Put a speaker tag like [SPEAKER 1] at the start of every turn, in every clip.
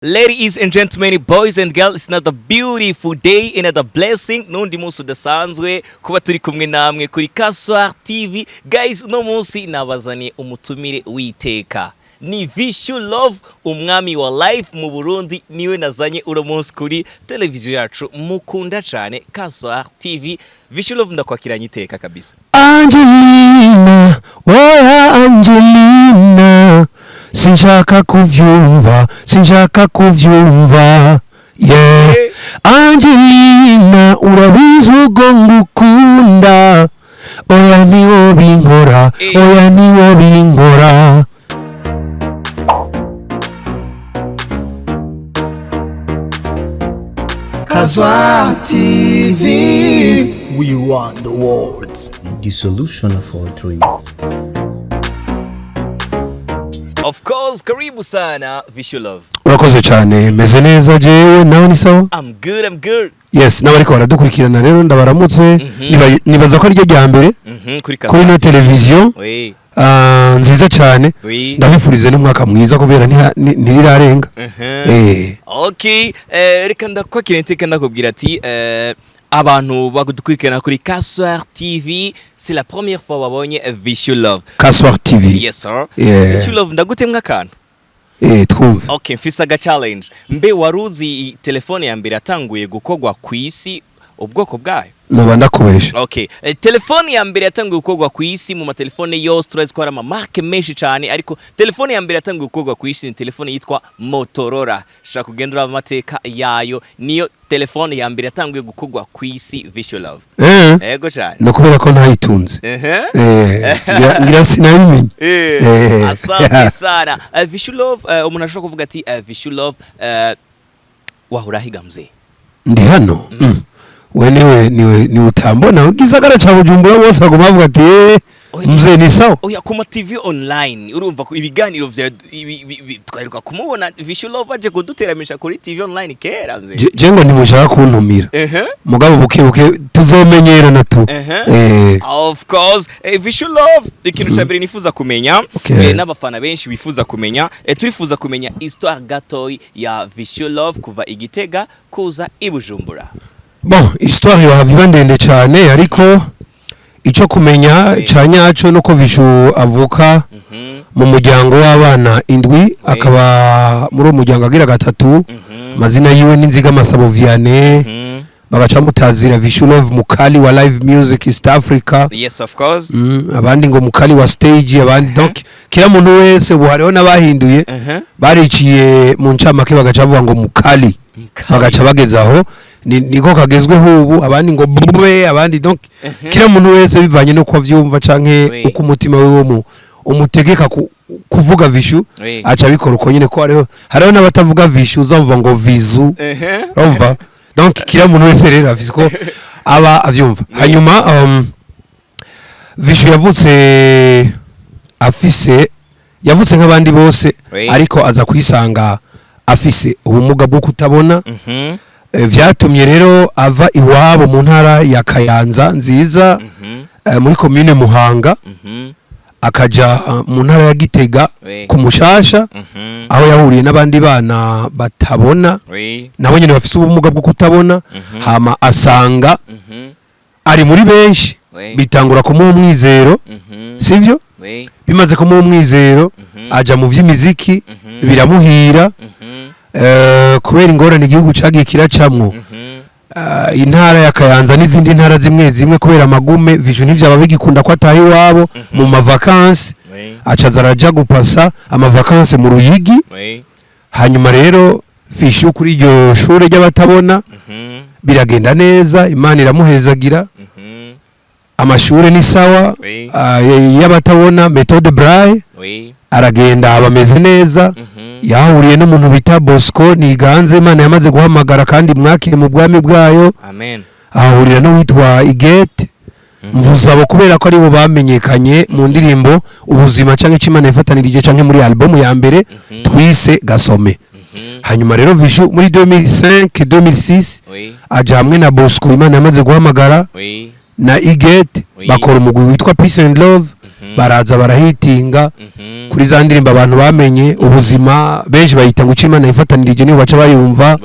[SPEAKER 1] Ladies and gentlemen, boys and girls, it's another beautiful day, another blessing. Nundi munsi udasanzwe kuba turi kumwe namwe kuri Kaswar TV. Guys, uno munsi nabazaniye umutumire witeka. Ni Vishu Love, umwami wa live mu Burundi, niwe nazanye uno munsi kuri televiziyo yacu mukunda cyane, Kaswar TV. Vishu Love, ndakwakiranye iteka kabisa.
[SPEAKER 2] Angelina, oya Angelina, sinshaka kuvyumva, sinshaka kuvyumva, yeah. Angelina, urabizi ubwo ngukunda, oya niwo binkora, oya niwo binkora.
[SPEAKER 3] Kazwa TV.
[SPEAKER 4] We want the words.
[SPEAKER 3] The solution of all dreams.
[SPEAKER 1] Of course, karibu sana, Vishu Love.
[SPEAKER 2] Urakoze cyane, meze neza jewe, nawe ni sawa?
[SPEAKER 1] I'm good, I'm good.
[SPEAKER 2] Yes, n'abariko baradukurikirana rero ndabaramutse. Nibaza ko ariryo rya mbere
[SPEAKER 1] Kuri
[SPEAKER 2] kuri
[SPEAKER 1] Kaswar
[SPEAKER 2] ino
[SPEAKER 1] TV.
[SPEAKER 2] televiziyo
[SPEAKER 1] Oui.
[SPEAKER 2] nziza cyane. Ndabifurize n'umwaka mwiza kubera ntirirarenga.
[SPEAKER 1] Okay, reka ndakwakira iteka, ndakubwira ati abantu badukurikirana kuri Kaswar TV, c'est la première fois babonye Vishu Love.
[SPEAKER 2] Kaswar TV.
[SPEAKER 1] Yes sir.
[SPEAKER 2] Yeah.
[SPEAKER 1] Vishu Love, ndagutemwa akantu.
[SPEAKER 2] Twumve.
[SPEAKER 1] Okay, mfise aga challenge. Mbe waruzi telefone ya mbere yatanguye gukorwa ku isi, ubwoko bwayo?
[SPEAKER 2] Noba ndakubesha.
[SPEAKER 1] Okay. Telefone ya mbere yatanguye gukorwa ku isi, mu matelefone yose turazi ko hari amamarke menshi cyane, ariko telefone ya mbere yatanguye gukorwa ku isi ni telefone yitwa Motorola. Shaka kugenda uraba amateka yayo, niyo telefone ya mbere yatanguye gukorwa ku isi, Vishu Love. Yego cyane.
[SPEAKER 2] No kubera ko ntayitunze. Ngira sinabimenye.
[SPEAKER 1] Asante sana. Vishu Love, umuntu ashobora kuvuga ati Vishu Love, wahora ahiga mzee.
[SPEAKER 2] Ndi hano. We niwe utambona igisagara ca Bujumbura bose baguma bavuga ati
[SPEAKER 1] Oya.
[SPEAKER 2] Mzee ni sawa.
[SPEAKER 1] Oya, kuma TV online urumva ko ibiganiro vya twaheruka kumubona Vishu Love aje kuduteramisha kuri TV online kera mzee.
[SPEAKER 2] Je ngo ntimushaka kuntumira. Mugabo buke buke tuzomenyerana tu.
[SPEAKER 1] Of course, Vishu Love, ikintu cya mbere nifuza kumenya, n'abafana benshi bifuza kumenya, turifuza kumenya histoire gatoyi ya Vishu Love kuva i Gitega kuza i Bujumbura.
[SPEAKER 2] Bon, histoire yohava iba ndende cyane, ariko ico kumenya ca nyaco nuko Vishu avuka mu muryango w'abana indwi, akaba muri uwo muryango agira gatatu. Amazina yiwe ni Nzigamasabo Vianney, bagaca mutazira Vishu Love, mukali wa live music East Africa.
[SPEAKER 1] Yes, of course.
[SPEAKER 2] Abandi ngo mukali wa stage, abandi, donc kila muntu wese ubu hariho n'abahinduye, bariciye mu ncamake bagaca bavuga ngo mukali.
[SPEAKER 1] Mukali.
[SPEAKER 2] Bagaca bageze aho niko kagezweho ubu, abandi ngo bube, abandi, donc kila muntu wese bivanye n'uko avyumva canke uko umutima wiwe umutegeka kuvuga Vishu, aca abikora uko nyene, ko hariho n'abatavuga Vishu, uzumva ngo Vizu. Urumva, donc kila muntu wese rero afise uko aba avyumva. Hanyuma Vishu yavutse afise, yavutse nk'abandi bose, ariko aza kwisanga afise ubumuga bwo kutabona. Vyatumye rero ava iwabo mu ntara ya Kayanza nziza, muri komine Muhanga, akaja mu ntara ya Gitega ku Mushasha, aho yahuriye n'abandi bana batabona, nabo nyene bafise ubumuga bwo kutabona. Hama asanga ari muri benshi, bitangura kumuha umwizero, sivyo? Bimaze kumuha umwizero, aja mu vy'imiziki, biramuhira. Kubera ingorane igihugu cagiye kiracamwo, intara ya Kayanza n'izindi ntara zimwe zimwe, kubera amagume, Vishu ntivyaba bigikunda ko ataha iwabo mu mavakansi, acaza araja gupasa amavakansi mu Ruyigi. Hanyuma rero Vishu kuri iryo shure ry'abatabona biragenda neza, Imana iramuhezagira, amashure ni sawa, y'abatabona, méthode Braille, aragenda bameze neza. Yahuriye n'umuntu bita Bosco Niganze, Imana yamaze guhamagara kandi mwakire mu bwami bwayo.
[SPEAKER 1] Amen.
[SPEAKER 2] Ahahurira n'uwitwa Igete Mvuzabo, kubera ko aribo bamenyekanye mu ndirimbo Ubuzima canke Imana yafatanirije, canke muri album ya mbere twise Gasome. Hanyuma rero Vishu muri 2005 2006 aja hamwe na Bosco, Imana yamaze guhamagara, na Igete, bakora umugwi witwa Peace and Love. Baraza barahitinga kuri za ndirimbo abantu bamenye ubuzima, benshi bayita ngo Imana yifatanirije, niyo baca bayumva,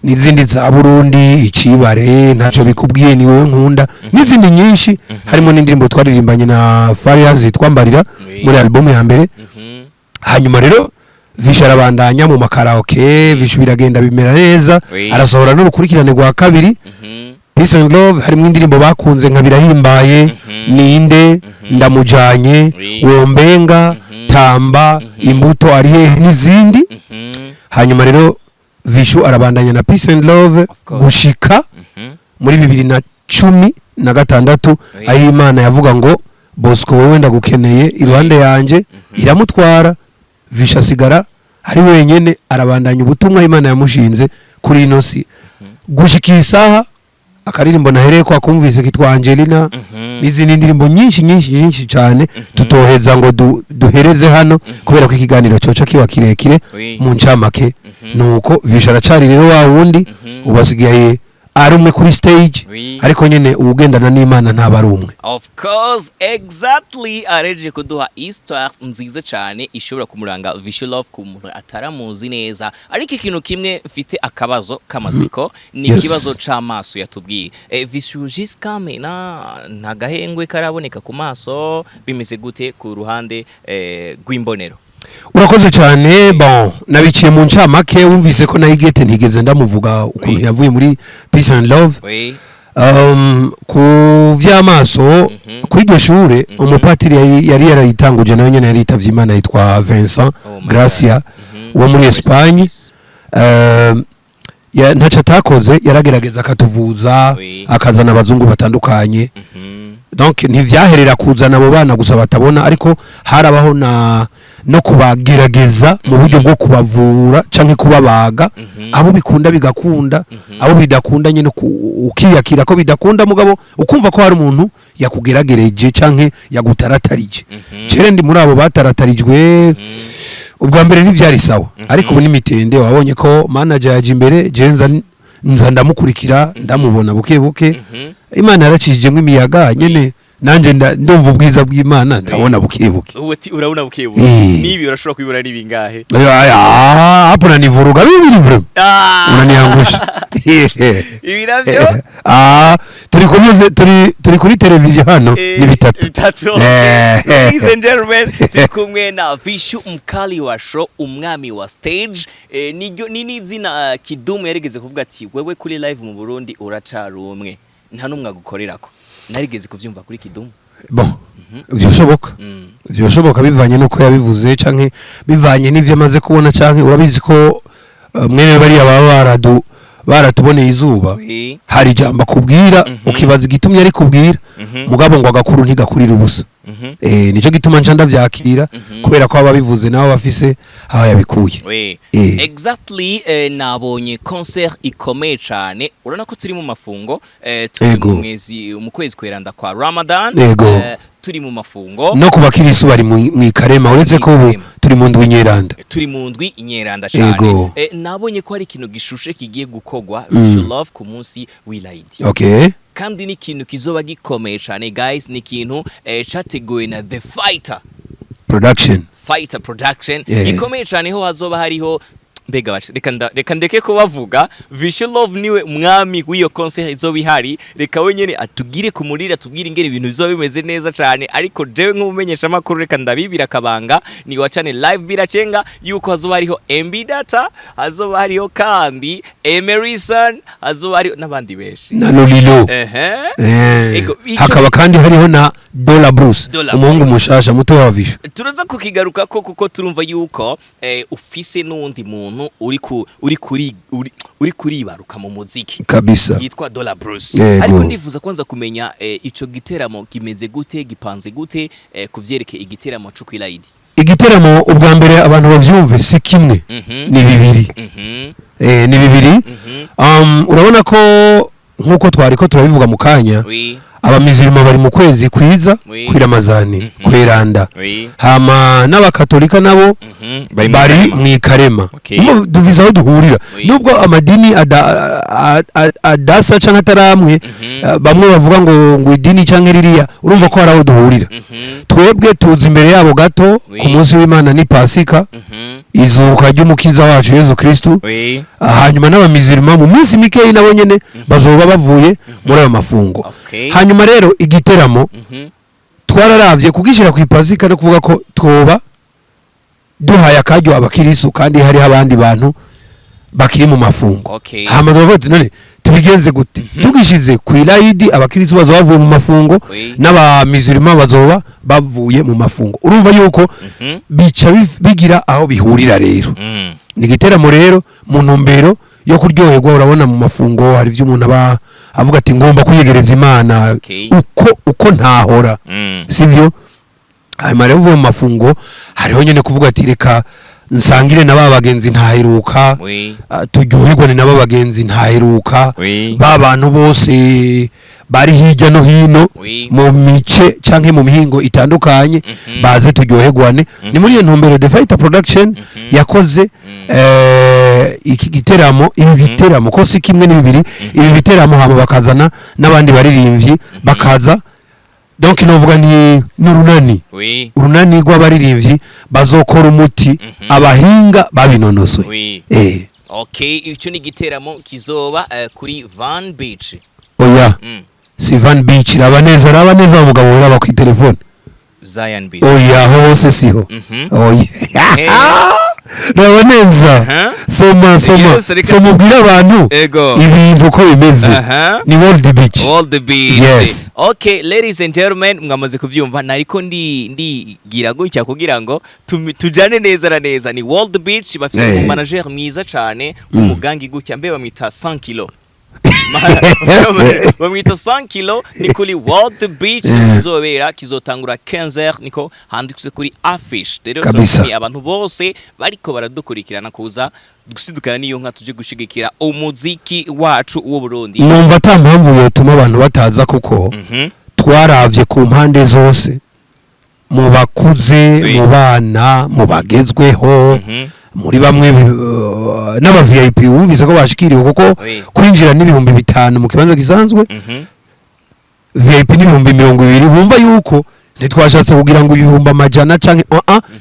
[SPEAKER 2] n'izindi za Burundi, Icibare, Ntaco Bikubwiye, Ni Wowe Nkunda, n'izindi nyinshi, harimo n'indirimbo twaririmbanye na Farias yitwa Mbarira muri album ya mbere. Hanyuma rero Vishu arabandanya mu makaraoke, Vishu biragenda bimera neza, arasohora n'urukurikirane rwa kabiri, Peace and Love, harimo indirimbo bakunze nka Birahimbaye, Ninde, Ndamujanye, Wombenga, Tamba, Imbuto, Ari Hehe, n'izindi. Hanyuma rero Vishu arabandanya na Peace and Love
[SPEAKER 1] Of course.
[SPEAKER 2] gushika muri 2016, aho Imana yavuga ngo: "Bosco, wowe ndagukeneye iruhande yanjye", iramutwara. Vishu asigara ari wenyene, arabandanya ubutumwa Imana yamushinze kuri ino si gushika iyi saha. Akaririmbo nahereye ko akumvise kitwa Angelina, n'izindi ndirimbo nyinshi nyinshi nyinshi cyane tutoheza ngo duhereze hano kubera ko ikiganiro coca kiba kirekire. Mu ncamake, nuko Vishu aracari rero wa wundi, ubu asigaye ari umwe kuri stage, ariko nyene uwugendana n'Imana ntaba ari umwe.
[SPEAKER 1] Of course, exactly. Areje kuduha histoire nziza cyane ishobora kumuranga Vishu Love ku muntu ataramuzi neza. Ariko ikintu kimwe mfite akabazo k'amaziko ni ikibazo c'amaso yatubwiye. Vishu, jusqu'à maintenant nta gahengwe karaboneka ku maso, bimeze gute ku ruhande rw'imbonero?
[SPEAKER 2] Urakoze cyane. Bon, nabiciye mu ncamake, wumvise ko na Igete ntigeze ndamuvuga ukuntu yavuye muri Peace and Love. Ku vy'amaso, kuri iryo shure, umupatiri yari yarayitanguje nawe nyene yari yitavye Imana, yitwa Vincent
[SPEAKER 1] Oh my
[SPEAKER 2] Gracia,
[SPEAKER 1] God.
[SPEAKER 2] wo muri
[SPEAKER 1] Rest in
[SPEAKER 2] Espagne.
[SPEAKER 1] peace.
[SPEAKER 2] Ntaco atakoze, yaragerageza akatuvuza, akazana abazungu batandukanye. Donc ntivyaherera kuzana abo bana gusa batabona, ariko harabaho na no kubagerageza mu buryo bwo kubavura canke kubabaga. Abo bikunda bigakunda, abo bidakunda nyine ukiyakira ko bidakunda, mugabo ukumva ko hari umuntu yakugeragereje canke yagutaratarije. Jere ndi muri abo bataratarijwe. Ubwa mbere ntivyari sawa, ariko ubu n'imitende wabonye ko manager yaje imbere, je nza ndamukurikira, ndamubona buke buke. Imana yaracishijemo imiyaga nyene, nanje ndumva ubwiza bw'Imana, ndabona buke buke.
[SPEAKER 1] Ubu ati urabona buke buke. Nibi urashobora kubibona ari bingahe?
[SPEAKER 2] Aya, hapo unanivuruga bibiri vraiment. Unaniangusha.
[SPEAKER 1] Ibi navyo?
[SPEAKER 2] Ah, turi kumeze turi kuri televiziyo hano, ni bitatu.
[SPEAKER 1] Bitatu. Ladies and gentlemen, turi kumwe na Vishu, mkali wa show, umwami wa stage. Niryo ni n'izina Kidumu yarigeze kuvuga ati: "Wewe kuri live mu Burundi uracari umwe, nta numwe agukorerako." Narigeze kuvyumva kuri Kidumu.
[SPEAKER 2] Bon, vyoshoboka. Vyoshoboka bivanye nuko yabivuze canke bivanye n'ivyo amaze kubona, canke urabizi ko mwene bariya baba baratuboneye izuba, hari ijambo akubwira ukibaza igitumye ari kubwira, mugabo ngo agakuru ntigakurira ubusa. Nico gituma nca ndavyakira, kubera ko aba bivuze nabo bafise aho yabikuye.
[SPEAKER 1] Exactly. Nabonye concert ikomeye cyane. Urabona ko turi mu mafungo, turi mu mwezi, mu kwezi kweranda kwa Ramadan. Turi mu mafungo.
[SPEAKER 2] No ku bakirisu bari mw'ikarema, uretse ko ubu
[SPEAKER 1] Mw'ikarema.
[SPEAKER 2] turi mu ndwi nyeranda.
[SPEAKER 1] Turi mu ndwi inyeranda cyane. Nabonye ko hari ikintu gishushe kigiye gukogwa Vishu Love ku munsi w'Ilayidi. Kandi ni ikintu kizoba gikomeye cyane, guys. Ni ikintu categuwe na The Fighter
[SPEAKER 2] Production.
[SPEAKER 1] Fighter Production, gikomeye cyane, ho hazoba hariho mbega basha, reka ndeke kubavuga. Vishu Love niwe mwami w'iyo concert izoba ihari. Reka we nyene atugire ku murira, atubwire ingene ibintu bizoba bimeze neza cyane. Ariko jewe nk'umumenyesha makuru, reka ndabibira akabanga ni wacane live biracenga yuko hazoba hariho MB Data, hazoba hariho kandi Emerson, hazoba hariho n'abandi benshi.
[SPEAKER 2] Na Lolilo.
[SPEAKER 1] Ego,
[SPEAKER 2] Hakaba kandi hariho na Dollar Bruce,
[SPEAKER 1] Dollar
[SPEAKER 2] umuhungu
[SPEAKER 1] Bruce.
[SPEAKER 2] mushasha muto wa Vishu.
[SPEAKER 1] Turaza kukigaruka ko kuko turumva yuko ufise n'uwundi muntu uri ku uri kuri uri, uri kuribaruka mu muziki yitwa Dollar Bruce. Ariko ndifuza kwanza kumenya ico giteramo kimeze gute, gipanze gute, kuvyerekeye igiteramo co kwilayidi.
[SPEAKER 2] Igiteramo, ubwa mbere abantu bavyumve, si kimwe, ni bibiri. Ni bibiri. Urabona ko nkuko twari ko turabivuga mu kanya, Abamizirima bari mu kwezi kwiza kw'iramazani, kweranda. Hama n'abakatolika nabo
[SPEAKER 1] bari
[SPEAKER 2] bari mu ikarema. Urumva duvize aho duhurira, nubwo amadini adasa canke atari amwe. Bamwe bavuga ngo idini canke ririya, urumva ko hari aho duhurira. Twebwe tuza imbere yabo gato. Ku munsi w'Imana ni Pasika, izuka ry'Umukiza wacu Yezu Kristu. Hanyuma n'abamizirima mu minsi mikeyi nabo nyene bazoba bavuye muri ayo mafungo. Hanyuma rero igiteramo twararavye kugishyira ku ipasika no kuvuga ko twoba duhaye akaryo abakirisu kandi hariho abandi bantu bakiri mu mafungo. Hama turavuga tuti: "None tubigenze gute?" Tugishize ku irayidi, abakirisu bazoba bavuye mu mafungo, n'abamizirima bazoba bavuye mu mafungo. Urumva yuko bica bigira aho bihurira. Rero ni igiteramo rero mu ntumbero yo kuryoherwa. Urabona mu mafungo hari ibyo umuntu aba avuga ati: "Ngomba kwiyegereza Imana uko ntahora." Sivyo? Hanyuma rero uvuye mu mafungo, hariho nyine kuvuga ati: "Reka nsangire na ba bagenzi ntaheruka, turyoherwane na ba bagenzi ntaheruka, ba bantu bose bari hirya no hino mu mice canke mu mihingo itandukanye, baze turyoherwane." Ni muri iyo ntumbero The Fighter Production yakoze iki giteramo, ibi biteramo, ko si kimwe ni bibiri, ibi biteramo. Hama bakazana n'abandi baririmbyi bakaza. Donc novuga nti n'urunani, urunani rw'abaririmbyi bazokora umuti, abahinga babinonosoye.
[SPEAKER 1] Okay, icyo ni igiteramo kizoba kuri Van Beach.
[SPEAKER 2] Oya, si Van Beach. Raba neza, raba neza wa mugabo, raba ku telefone.
[SPEAKER 1] Zion Beach.
[SPEAKER 2] Oya, hose siho. Oya, raba neza. Soma, soma.
[SPEAKER 1] Yes,
[SPEAKER 2] soma ubwire abantu ibintu uko bimeze. Ni World Beach.
[SPEAKER 1] World Beach.
[SPEAKER 2] Yes.
[SPEAKER 1] Okay, ladies and gentlemen, mwamaze kuvyumva. Nariko ndi ndigira gutya kugira ngo tujane neza na neza. Ni World Beach, bafise umu manager mwiza cane w'umugangi gutya, mbe bamwita 100 kilo. Bamwita 100 kilo. Ni kuri World Beach kizobera, kizotangura 15h, niko handitse kuri affiche. Rero turatumiye abantu bose bariko baradukurikirana kuza gusidukana n'iyo nka, tuje gushigikira umuziki wacu w'u Burundi.
[SPEAKER 2] Numva ata mpamvu yotuma abantu bataza, kuko twaravye ku mpande zose, mu bakuze, mu bana, mu bagezweho, muri bamwe n'aba VIP wumvise ko bashikiriwe, kuko kwinjira n'5,000 mu kibanza gisanzwe, VIP n'20,000. Wumva yuko ntitwashatse kugira ngo ibihumbi amajana canke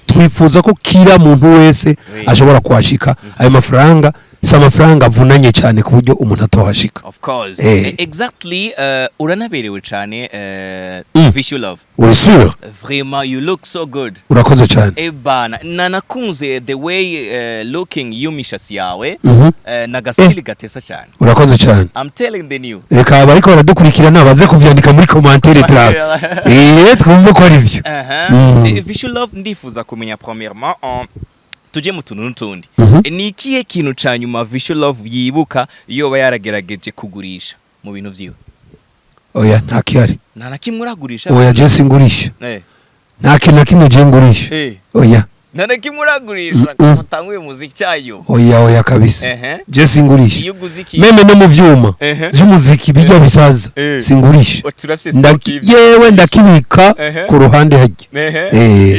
[SPEAKER 2] twifuza ko kira muntu wese ashobora kuhashika. Ayo mafaranga si amafaranga avunanye cyane ku buryo umuntu atohashika.
[SPEAKER 1] Of course. Exactly, uranaberewe cyane, Vichou Love.
[SPEAKER 2] Uri sûr?
[SPEAKER 1] Vraiment, you look so good.
[SPEAKER 2] Urakoze cyane.
[SPEAKER 1] Ebana, nanakunze the way looking y'umishatsi yawe, n'agasili gatesa cyane.
[SPEAKER 2] Urakoze cyane.
[SPEAKER 1] I'm telling the new.
[SPEAKER 2] Reka abariko baradukurikirana baze kuvyandika muri commentaire, turabe, twumve ko ari vyo.
[SPEAKER 1] Vichou Love, ndifuza kumenya premièrement, tujye mu tuntu n'utundi. Ni ikihe kintu ca nyuma Vichou Love yibuka yoba yaragerageje kugurisha mu bintu vyiwe?
[SPEAKER 2] Oya, nta kihari.
[SPEAKER 1] Nta na kimwe uragurisha?
[SPEAKER 2] Oya, je singurisha. Nta kintu na kimwe je ngurisha. Oya.
[SPEAKER 1] Nta na kimwe uragurisha kuva utanguye umuziki cyayo?
[SPEAKER 2] Oya, oya kabisa. Je singurisha.
[SPEAKER 1] Iyo uguze ikintu
[SPEAKER 2] Même no mu vyuma vy'umuziki bijya bisaza, singurisha.
[SPEAKER 1] Turafise stock y'ivyo.
[SPEAKER 2] Yewe, ndakibika ku ruhande hajya.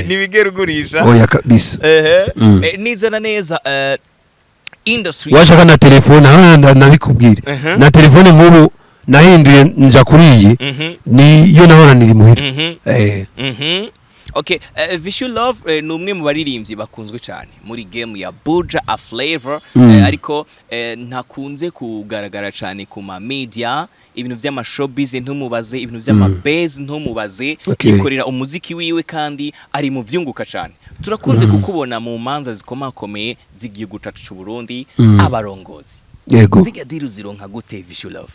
[SPEAKER 1] Ntibigera ugurisha?
[SPEAKER 2] Oya kabisa.
[SPEAKER 1] Neza na neza, industry
[SPEAKER 2] Washaka na telefone, nabikubwira, na telefone nk'ubu nahinduye nja kuri iyi, niyo nahora niri muhira.
[SPEAKER 1] Okay, Vichou Love ni umwe mu baririmbyi bakunzwe cyane muri game ya Buja a Flavor, ariko ntakunze kugaragara cyane ku ma media, ibintu by'ama showbiz ntumubaze, ibintu by'ama buzz ntumubaze. Yikorera umuziki wiwe kandi ari mu vyunguka cyane. Turakunze kukubona mu manza zikomakomeye z'igihugu cacu c'u Burundi, abarongozi. Ziga deal zironka gute, Vichou Love?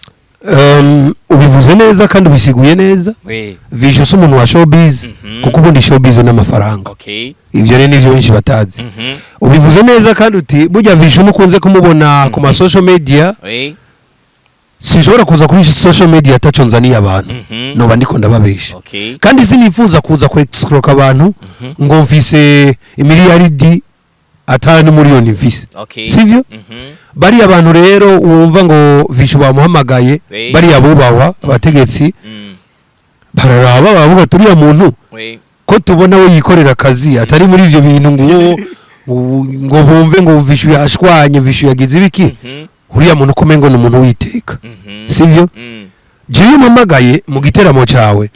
[SPEAKER 2] Ubivuze neza kandi ubisiguye neza. Vichou si umuntu wa showbiz, kuko ubundi showbiz n'amafaranga. Ivyo rero nivyo benshi batazi. Ubivuze neza kandi uti burya Vichou mukunze kumubona ku ma social media. Sinshobora kuza kuri social media ataco nzaniye abantu, noba ndiko ndababesha. Kandi sinifuza kuza kwescroka abantu ngo mfise imiliyaridi atanu n'umuriyoni mfise. Sivyo? Bariya bantu rero wumva ngo Vichou bamuhamagaye, bariya bubahwa abategetsi. Bararaba baravuga, turiya muntu ko tubona we yikorera akazi, atari muri ivyo bintu ngo bumve ngo Vishu yashwanye, Vishu yagize ibiki, uriya muntu ko umengo ni umuntu witeka, sivyo? Jewe mpamagaye mu giteramo cawe,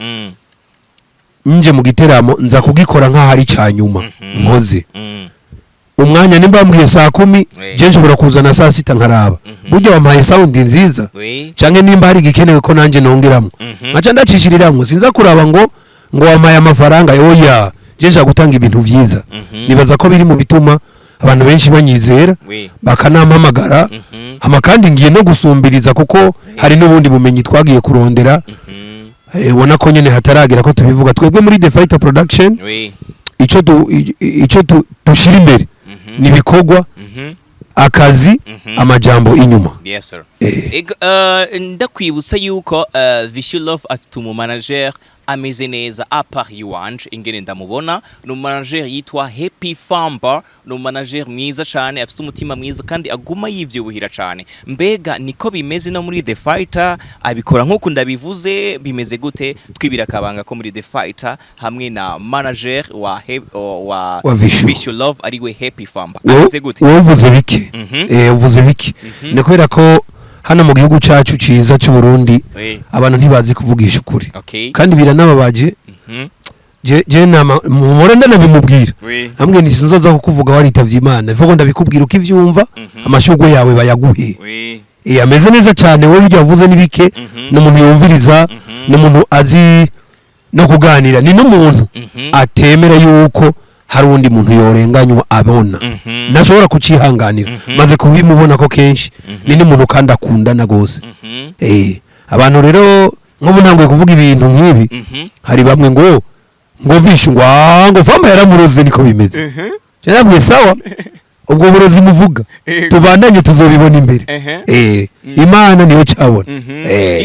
[SPEAKER 2] nje mu giteramo nza kugikora nk'aho ari ca nyuma nkoze. Umwanya nimba mbwiye saa 10, je nshobora kuzana saa 6 nkaraba burya wampaye sound nziza, canke nimba hari igikenewe ko nanje nongeramo, nkaca ndacishiriramwo. Sinza kuraba ngo wampaye amafaranga, oya, je nshaka gutanga ibintu vyiza. Nibaza ko biri mu bituma abantu benshi banyizera, bakanampamagara. Hama kandi ngiye no gusumbiriza, kuko hari n'ubundi bumenyi twagiye kurondera. Ubona ko nyene hataragera ko tubivuga. Twebwe muri The Fighter Production, ico dushira imbere ni ibikorwa, akazi, amajambo inyuma.
[SPEAKER 1] Yes sir.
[SPEAKER 2] Eh.
[SPEAKER 1] Ego, ndakwibutsa yuko Vishu Love afite umumanager ameze neza à part iwanje ingene ndamubona. Ni umumanager yitwa Happy Famba, ni umumanager mwiza cyane, afite umutima mwiza kandi aguma yivyubuhira cyane. Mbega niko bimeze no muri The Fighter? Abikora nk'uko ndabivuze? Bimeze gute? Twibira akabanga ko muri The Fighter hamwe na manager wa
[SPEAKER 2] Wa Vishu.
[SPEAKER 1] Vishu Love ariwe Happy Famba, ameze gute?
[SPEAKER 2] Wowe uvuze bike. Uvuze bike. Ni kubera ko hano mu gihugu cacu ciza c'u Burundi abantu ntibazi kuvugisha ukuri, kandi biranababaje. Je nama muhora ndanabimubwira, namwe nti sinzoza kukuvuga waritavye Imana, ivuga ndabikubwira uko ivyumva. Amashurwe yawe bayaguhe. Ameze neza cyane. Wowe ibyo wavuze ni bike. Ni umuntu yumviriza, ni umuntu azi no kuganira, ni n'umuntu atemera yuko hari uwundi muntu yorenganywa abona, ntashobora kucihanganira. Maze kubimubona ko kenshi. Ni n'umuntu kandi akundana gose. Abantu rero nk'ubu ntanguye kuvuga ibintu nk'ibi, hari bamwe ngo Vishu ngo "Ah, ngo Famba yaramuroze." Niko bimeze. Yarabwiye, sawa, ubwo burozi muvuga, tubandanye, tuzobibona imbere. Imana niyo cyabona.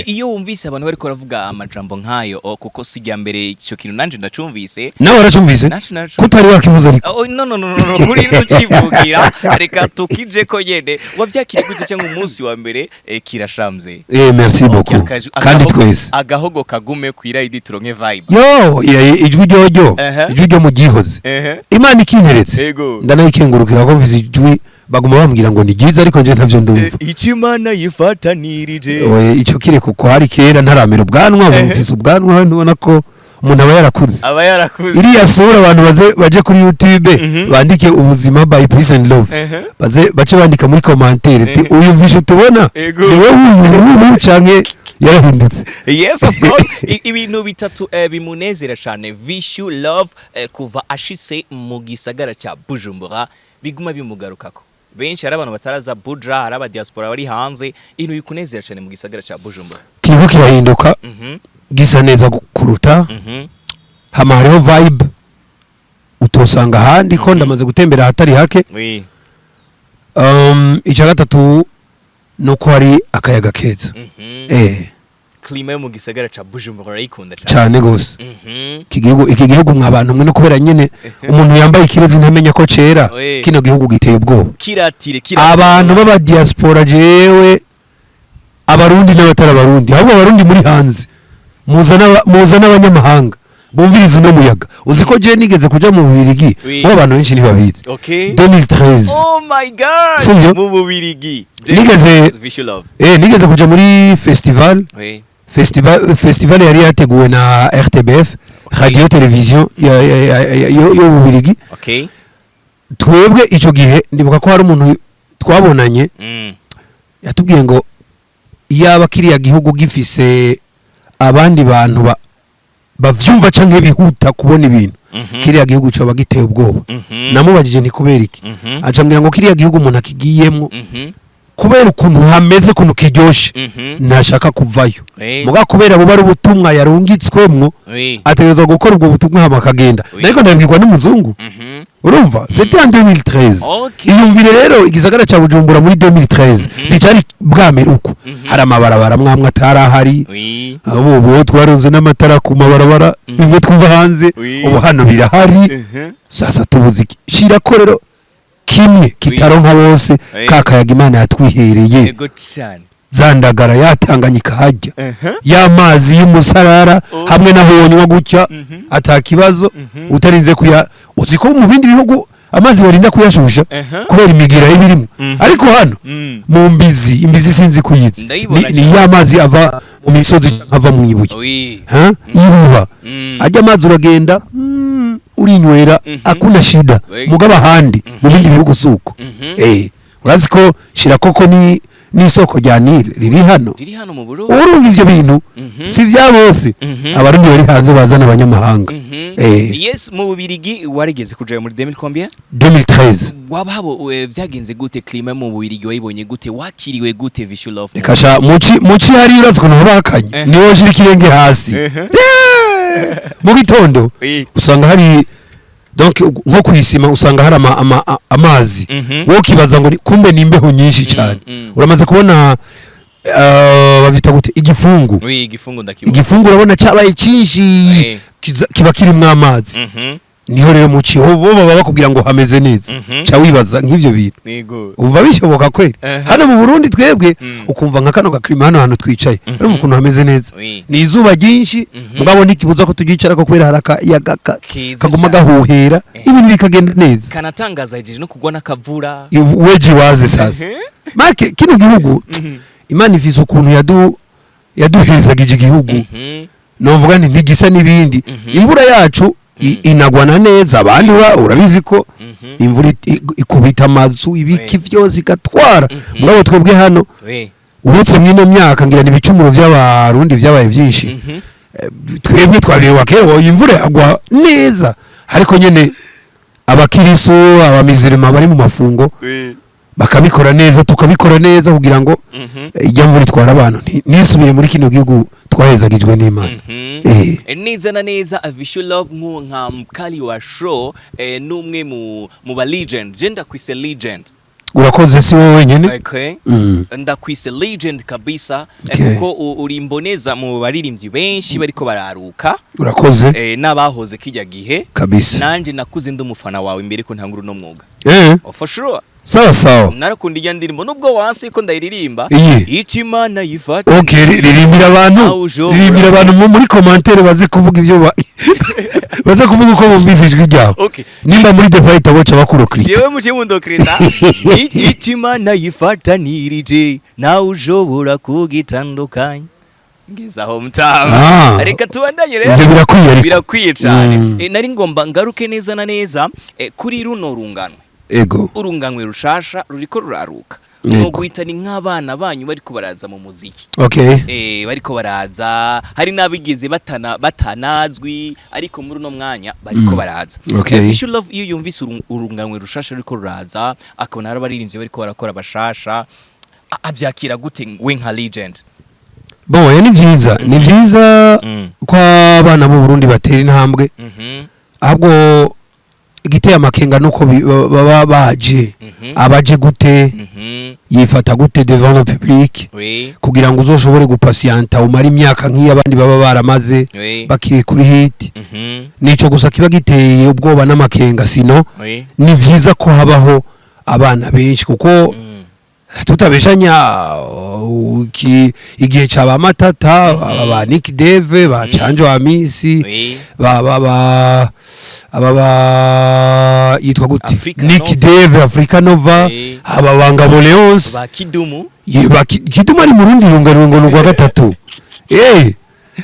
[SPEAKER 1] Iyo wumvise abantu bariko baravuga amajambo nk'ayo, kuko si irya mbere icyo kintu nanje ndacumvise.
[SPEAKER 2] Nawe waracumvise?
[SPEAKER 1] Nanje naracumvise.
[SPEAKER 2] Kutari wakivuze ariko?
[SPEAKER 1] Oh, no, no, no, no, no, kuri tukivugira, reka tukije ko nyene wavyakiriye gute, cyangwa umunsi wa mbere kirashamze?
[SPEAKER 2] Merci
[SPEAKER 1] Okay,
[SPEAKER 2] beaucoup. Kandi twese
[SPEAKER 1] agahogo kagume kwirayidi, turonke vibe.
[SPEAKER 2] Yo ijwi ryoryo, ijwi ryo mu gihoze, Imana ikinteretse, ndanayikengurukira ko mvise ijwi. Baguma bambwira ngo ni ryiza, ariko nje ntavyo ndumva.
[SPEAKER 1] Icyo Imana yifatanirije.
[SPEAKER 2] Oye, ico kire kuko hari kera ntaramera ubwanwa. Ubu mfise ubwanwa, ntubona ko umuntu aba yarakuze?
[SPEAKER 1] Aba yarakuze.
[SPEAKER 2] Iriya sura, abantu baze baje kuri YouTube, bandike Ubuzima by Peace and Love, baze bace bandika muri commentaire ati uyu Vishu tubona ni we wuyu canke yarahindutse?
[SPEAKER 1] Yes, of course. Ibintu bitatu bimunezera cyane Vishu Love kuva ashitse mu gisagara cya Bujumbura, biguma bimugarukako. Benshi hari abantu bataraza Buja, hari aba diaspora bari hanze. Ibintu bikunezera cyane mu gisagara cya Bujumbura?
[SPEAKER 2] Kiriko kirahinduka, gisa neza kuruta. Hama hariho vibe utosanga ahandi, ko ndamaze gutembera ahatari hake. Icya gatatu ni uko hari akayaga keza.
[SPEAKER 1] Climat yo mu gisagara cya Bujumbura urayikunda cyane?
[SPEAKER 2] Cyane gose. Iki gihugu mwa bantu mwe, no kubera nyene umuntu yambaye ikirezi ntamenya ko cera. Kino gihugu giteye ubwoba.
[SPEAKER 1] Kiratire, kiratire.
[SPEAKER 2] Abantu b'aba diaspora, jewe Abarundi n'abatari Abarundi, ahubwo Abarundi muri hanze, muza n'abanyamahanga bumviriza uno muyaga. Uzi ko je nigeze kuja mu Bubirigi? Bo abantu benshi ntibabizi. 2013.
[SPEAKER 1] Oh my God.
[SPEAKER 2] Sivyo?
[SPEAKER 1] Mu Bubirigi. Vishu Love.
[SPEAKER 2] Nigeze kuja muri festival. Festival yari yateguwe na RTBF, radio television yo mu Bubirigi. Twebwe ico gihe ndibuka ko hari umuntu twabonanye yatubwiye ngo iyaba kiriya gihugu gifise abandi bantu bavyumva canke bihuta kubona ibintu, kiriya gihugu coba giteye ubwoba. Namubajije nti kubera iki? Acambwira ngo kiriya gihugu umuntu akigiyemwo, kubera ukuntu hameze, ukuntu kiryoshe, ntashaka kuvayo. Muga kubera buba ari ubutumwa yarungitswemwo, ategerezwa gukora ubwo butumwa hama akagenda. Ariko ndabwirwa n'umuzungu. Urumva, c'était en 2013. Iyumvire rero igisagara ca Bujumbura muri 2013, nticari bwamera uko. Hari amabarabara mwamwe atari ahari. Ubu ubu twarunze n'amatara ku mabarabara, bimwe twumva hanze. Ubu hano birahari. Sasa tubuze iki? Shirako rero kimwe kitaronka bose, ka kayaga Imana yatwihereye.
[SPEAKER 1] Yego cyane.
[SPEAKER 2] Za ndagara yatanganyika hajya, ya mazi y'umusarara, hamwe naho wonywa gutya atakibazo, utarinze kuya. Uzi ko mu bindi bihugu amazi barinda kuyashusha kubera imigira ibirimo, ariko hano mu mbizi, imbizi sinzi kuyizi,
[SPEAKER 1] Ndayibona
[SPEAKER 2] ni
[SPEAKER 1] cyane.
[SPEAKER 2] ya mazi ava mu misozi canke ava mu ibuye, ha iriba, ajya amazi uragenda urinywera, akuna shida. Mugabo ahandi mu bindi bihugu suko. Urazi ko Shirakoko ni n'isoko rya Nile riri hano?
[SPEAKER 1] Riri hano mu Burundi.
[SPEAKER 2] Urumva ivyo bintu si vya bose. Abarundi bari hanze bazana abanyamahanga.
[SPEAKER 1] Yes, mu Bubirigi warigeze kujayo muri 2000 combien?
[SPEAKER 2] 2013.
[SPEAKER 1] Waba habo vyagenze gute? Climat mu Bubirigi wayibonye gute? Wakiriwe gute, Vichou Love?
[SPEAKER 2] Reka sha, muci hari, urazi ukuntu haba hakanye, niwo nshira ikirenge hasi. Mu gitondo usanga hari, donc nko kwisima usanga hari amazi, wowe ukibaza ngo kumbe ni imbeho nyinshi cyane. Uramaze kubona, bavyita gute, igifungu?
[SPEAKER 1] Oui, igifungu ndakibona.
[SPEAKER 2] Igifungu urabona cyabaye cyinshi, kiba kirimwo amazi. Niho rero muci ho bo baba bakubwira ngo hameze neza, ca wibaza nk'ivyo bintu, umva bishoboka kweli? Hano mu Burundi twebwe, ukumva nka kano gaclimat hano hantu twicaye, urumva ukuntu hameze neza, ni izuba ryinshi, mugabo ntikibuza ko tugicarako kubera hari akayaga
[SPEAKER 1] Keza
[SPEAKER 2] kaguma
[SPEAKER 1] cane.
[SPEAKER 2] gahuhera, ibintu bikagenda neza.
[SPEAKER 1] Kanatangaza hejeje no kugwa n'akavura.
[SPEAKER 2] Weji waze sasa make kino gihugu, Imana ifise ukuntu yaduhezagije igihugu. Novuga nti ntigisa n'ibindi. Imvura yacu inagwana neza, abandi urabizi ko imvura ikubita amazu, ibiki vyose igatwara. Mugabo twebwe hano, uretse mw'ino myaka ngira ni ibicumuro vy'Abarundi vyabaye vyinshi, twebwe twabihewa kera, imvura yagwa neza, ariko nyene abakirisu, abamizirima bari mu mafungo bakabikora neza, tukabikora neza kugira ngo ijya mvura itwara abantu ntisubire muri kino gihugu twahezagijwe n'Imana.
[SPEAKER 1] Neza na neza, Vichou Love nka mkali wa show, n'umwe mu ba legend, je ndakwise legend.
[SPEAKER 2] Urakoze, si wowe wenyine.
[SPEAKER 1] Ndakwise legend kabisa, kuko uri imboneza mu baririmbyi benshi bariko bararuka,
[SPEAKER 2] Urakoze.
[SPEAKER 1] N'abahoze kijya gihe.
[SPEAKER 2] Kabisa.
[SPEAKER 1] Nanje nakuze ndi umufana wawe imbere ko ntangura uno mwuga. Oh, for sure.
[SPEAKER 2] Sawa sawa.
[SPEAKER 1] Narakunda ijya ndirimbo nubwo wansi ko ndayiririmba.
[SPEAKER 2] Iyi.
[SPEAKER 1] Ico Imana yifata.
[SPEAKER 2] Okay, ririmbira abantu.
[SPEAKER 1] Aho ushobora.
[SPEAKER 2] Ririmbira abantu muri commentaire baze kuvuga ivyo baze kuvuga uko bumvise ijwi ryawe. Nimba muri The Fight boca bakurokrita.
[SPEAKER 1] Jewe mu kimundo krita, ico Imana yifatanirije nawe ushobora kugitandukanya. Ngezaho mutama. Reka tubandanye rero.
[SPEAKER 2] Ivyo birakwiye ariko.
[SPEAKER 1] Birakwiye cyane. Nari ngomba ngaruke neza na neza kuri runo rungano, urunganwe rushasha ruriko ruraruka. No guhita ni nk'abana banyu bariko baraza mu muziki. Bariko baraza, hari n'abigeze batana batanazwi, ariko muri uno mwanya bariko baraza. Vichou Love iyo yumvise urunganwe rushasha ruriko ruraza, akabona hari abaririmbyi bariko barakora bashasha, avyakira gute we nka legend?
[SPEAKER 2] Bon, ni vyiza, ni vyiza ko abana b'u Burundi batera intambwe. Ahubwo igiteye amakenga nuko baba baje, abaje gute, yifata gute devant le public, kugira ngo uzoshobore gupasiyanta umare imyaka nk'iyo abandi baba baramaze bakiri kuri hit. Nico gusa kiba giteye ubwoba n'amakenga, sino ni vyiza ko habaho abana benshi kuko tutabeshanya, igihe ca ba Matata, ba Nick Dave, ba Canjo Amisi, ba aba ba yitwa gute?
[SPEAKER 1] Africa
[SPEAKER 2] Nick
[SPEAKER 1] Nova.
[SPEAKER 2] Dave, Africa Nova, aba Bangabo Leonce,
[SPEAKER 1] ba Kidumu.
[SPEAKER 2] Ye, ba Kidumu ari mu rundi runganungo rwa gatatu.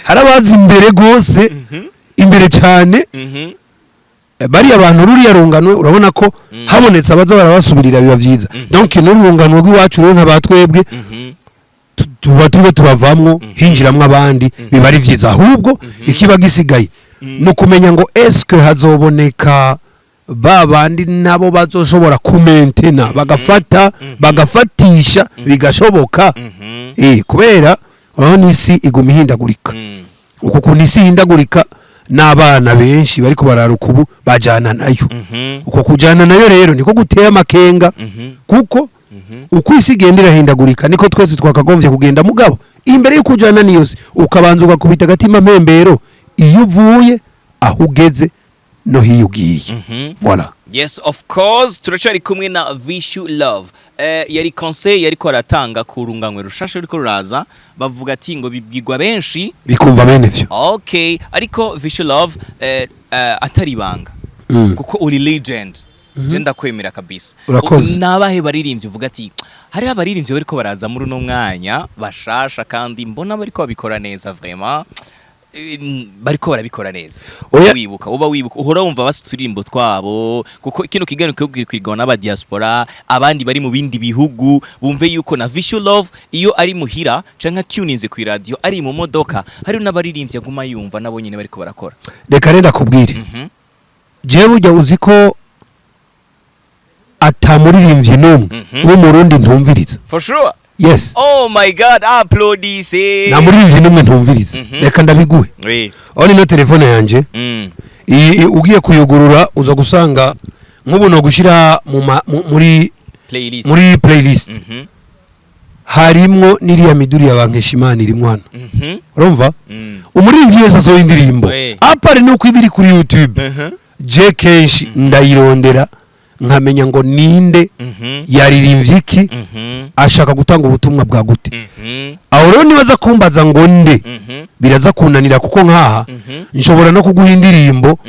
[SPEAKER 2] Hari abazi imbere gose, imbere cyane. Bariya bantu, ruriya rungano, urabona ko habonetse abaza barabasubirira biba vyiza. Donc n'urungano rw'iwacu rero nka twebwe, tuba turiko tubavamwo, hinjiramwo abandi, biba ari vyiza. Ahubwo ikiba gisigaye ni ukumenya ngo eske hazoboneka ba bandi nabo bazoshobora kumentena, bagafata, bagafatisha, bigashoboka. Kubera urabona isi iguma ihindagurika. Uku kuntu isi ihindagurika, n'abana benshi bariko bararuka ubu bajana nayo. Uko kujana nayo rero niko guteye amakenga, kuko uko isi igenda irahindagurika niko twese twakagombye kugenda. Mugabo imbere yo kujana niyo si, ukabanza ugakubita agatima mpembero iyo uvuye, aho ugeze no hiyo ugiye. Voilà.
[SPEAKER 1] Yes, of course, turacari kumwe na Vishu Love. Yari conseil yariko aratanga ku runganwe rushasha ruriko ruraza, bavuga ati ngo bibwirwa benshi
[SPEAKER 2] bikumva bene vyo.
[SPEAKER 1] Okay, ariko Vishu Love, atari ibanga, kuko uri legend, je ndakwemera kabisa.
[SPEAKER 2] Urakoze.
[SPEAKER 1] Nabahe baririmbyi uvuga ati hariho abaririmbyi bariko baraza muri uno mwanya bashasha kandi mbona bariko babikora neza, vraiment, bariko barabikora neza?
[SPEAKER 2] Oya.
[SPEAKER 1] Wibuka, uba wibuka, uhora wumva basi uturirimbo twabo, kuko kino kiganiro kibwirwa n'aba diaspora, abandi bari mu bindi bihugu, bumve yuko na Vishu Love iyo ari muhira canke tuninze ku radio, ari mu modoka, hari n'abaririmbyi aguma yumva nabo nyene bariko barakora.
[SPEAKER 2] Reka rero ndakubwire. Jewe burya uzi ko atamuririmbyi n'umwe w'Umurundi ntumviriza.
[SPEAKER 1] For sure?
[SPEAKER 2] Yes.
[SPEAKER 1] Oh my God, applaudissez.
[SPEAKER 2] Nta muririmbyi n'umwe ntumviriza. Reka ndabiguhe. Aho nino telefone yanje, iyi ugiye kuyugurura uza gusanga nk'ubu no gushyira muri
[SPEAKER 1] Playlist.
[SPEAKER 2] muri playlist, harimwo n'iriya miduri ya Bankeshimana irimwo hano. Urumva, umuririmbyi wese asohoye indirimbo, à part nuko iba iri kuri YouTube, je kenshi ndayirondera nkamenya ngo ninde yaririmbye iki, ashaka gutanga ubutumwa bwa gute. Aho rero nibaza kumbaza ngo nde, biraza kunanira, kuko nkaha nshobora no kuguha indirimbo,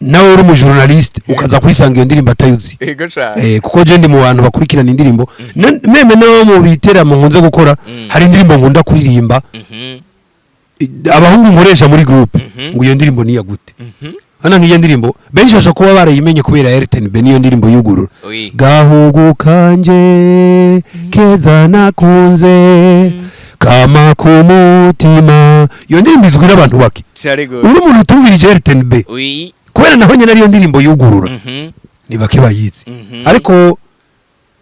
[SPEAKER 2] nawe uri umujournaliste ukaza kuyisanga iyo ndirimbo atayuzi.
[SPEAKER 1] Ego cane.
[SPEAKER 2] Kuko je ndi mu bantu bakurikirana indirimbo. Même no mu biteramo nkunze gukora, hari indirimbo nkunda kuririmba, abahungu nkoresha muri groupe ngo iyo ndirimbo niya gute? Hano nk'iyo ndirimbo benshi bashobora kuba barayimenye kubera RTNB, niyo ndirimbo yugurura. Gahugu kanje keza nakunze kama ku mutima, iyo ndirimbo izwi n'abantu bake.
[SPEAKER 1] Cane gose.
[SPEAKER 2] Uri umuntu utumvirije RTNB, kubera naho nyine ariyo ndirimbo yugurura, ni bake bayizi. Ariko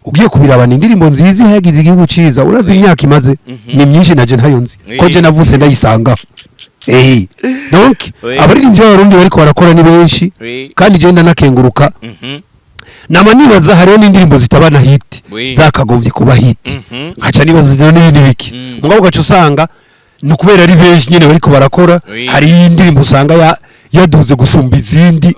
[SPEAKER 2] ugiye kubiraba ni indirimbo nziza ihagize igihugu ciza. Urazi imyaka imaze ni myinshi, naje ntayo nzi ko je navutse ndayisanga. Donc abaririmbyi b'Abarundi bariko barakora ni benshi, kandi je ndanakenguruka. Nama nibaza hariho n'indirimbo zitaba na hit zakagombye kuba hit, nkaca nibaza rero n'ibindi biki. Mugabo ugaca usanga ni ukubera ari benshi nyine bariko barakora. Hari indirimbo usanga yaduze gusumba izindi,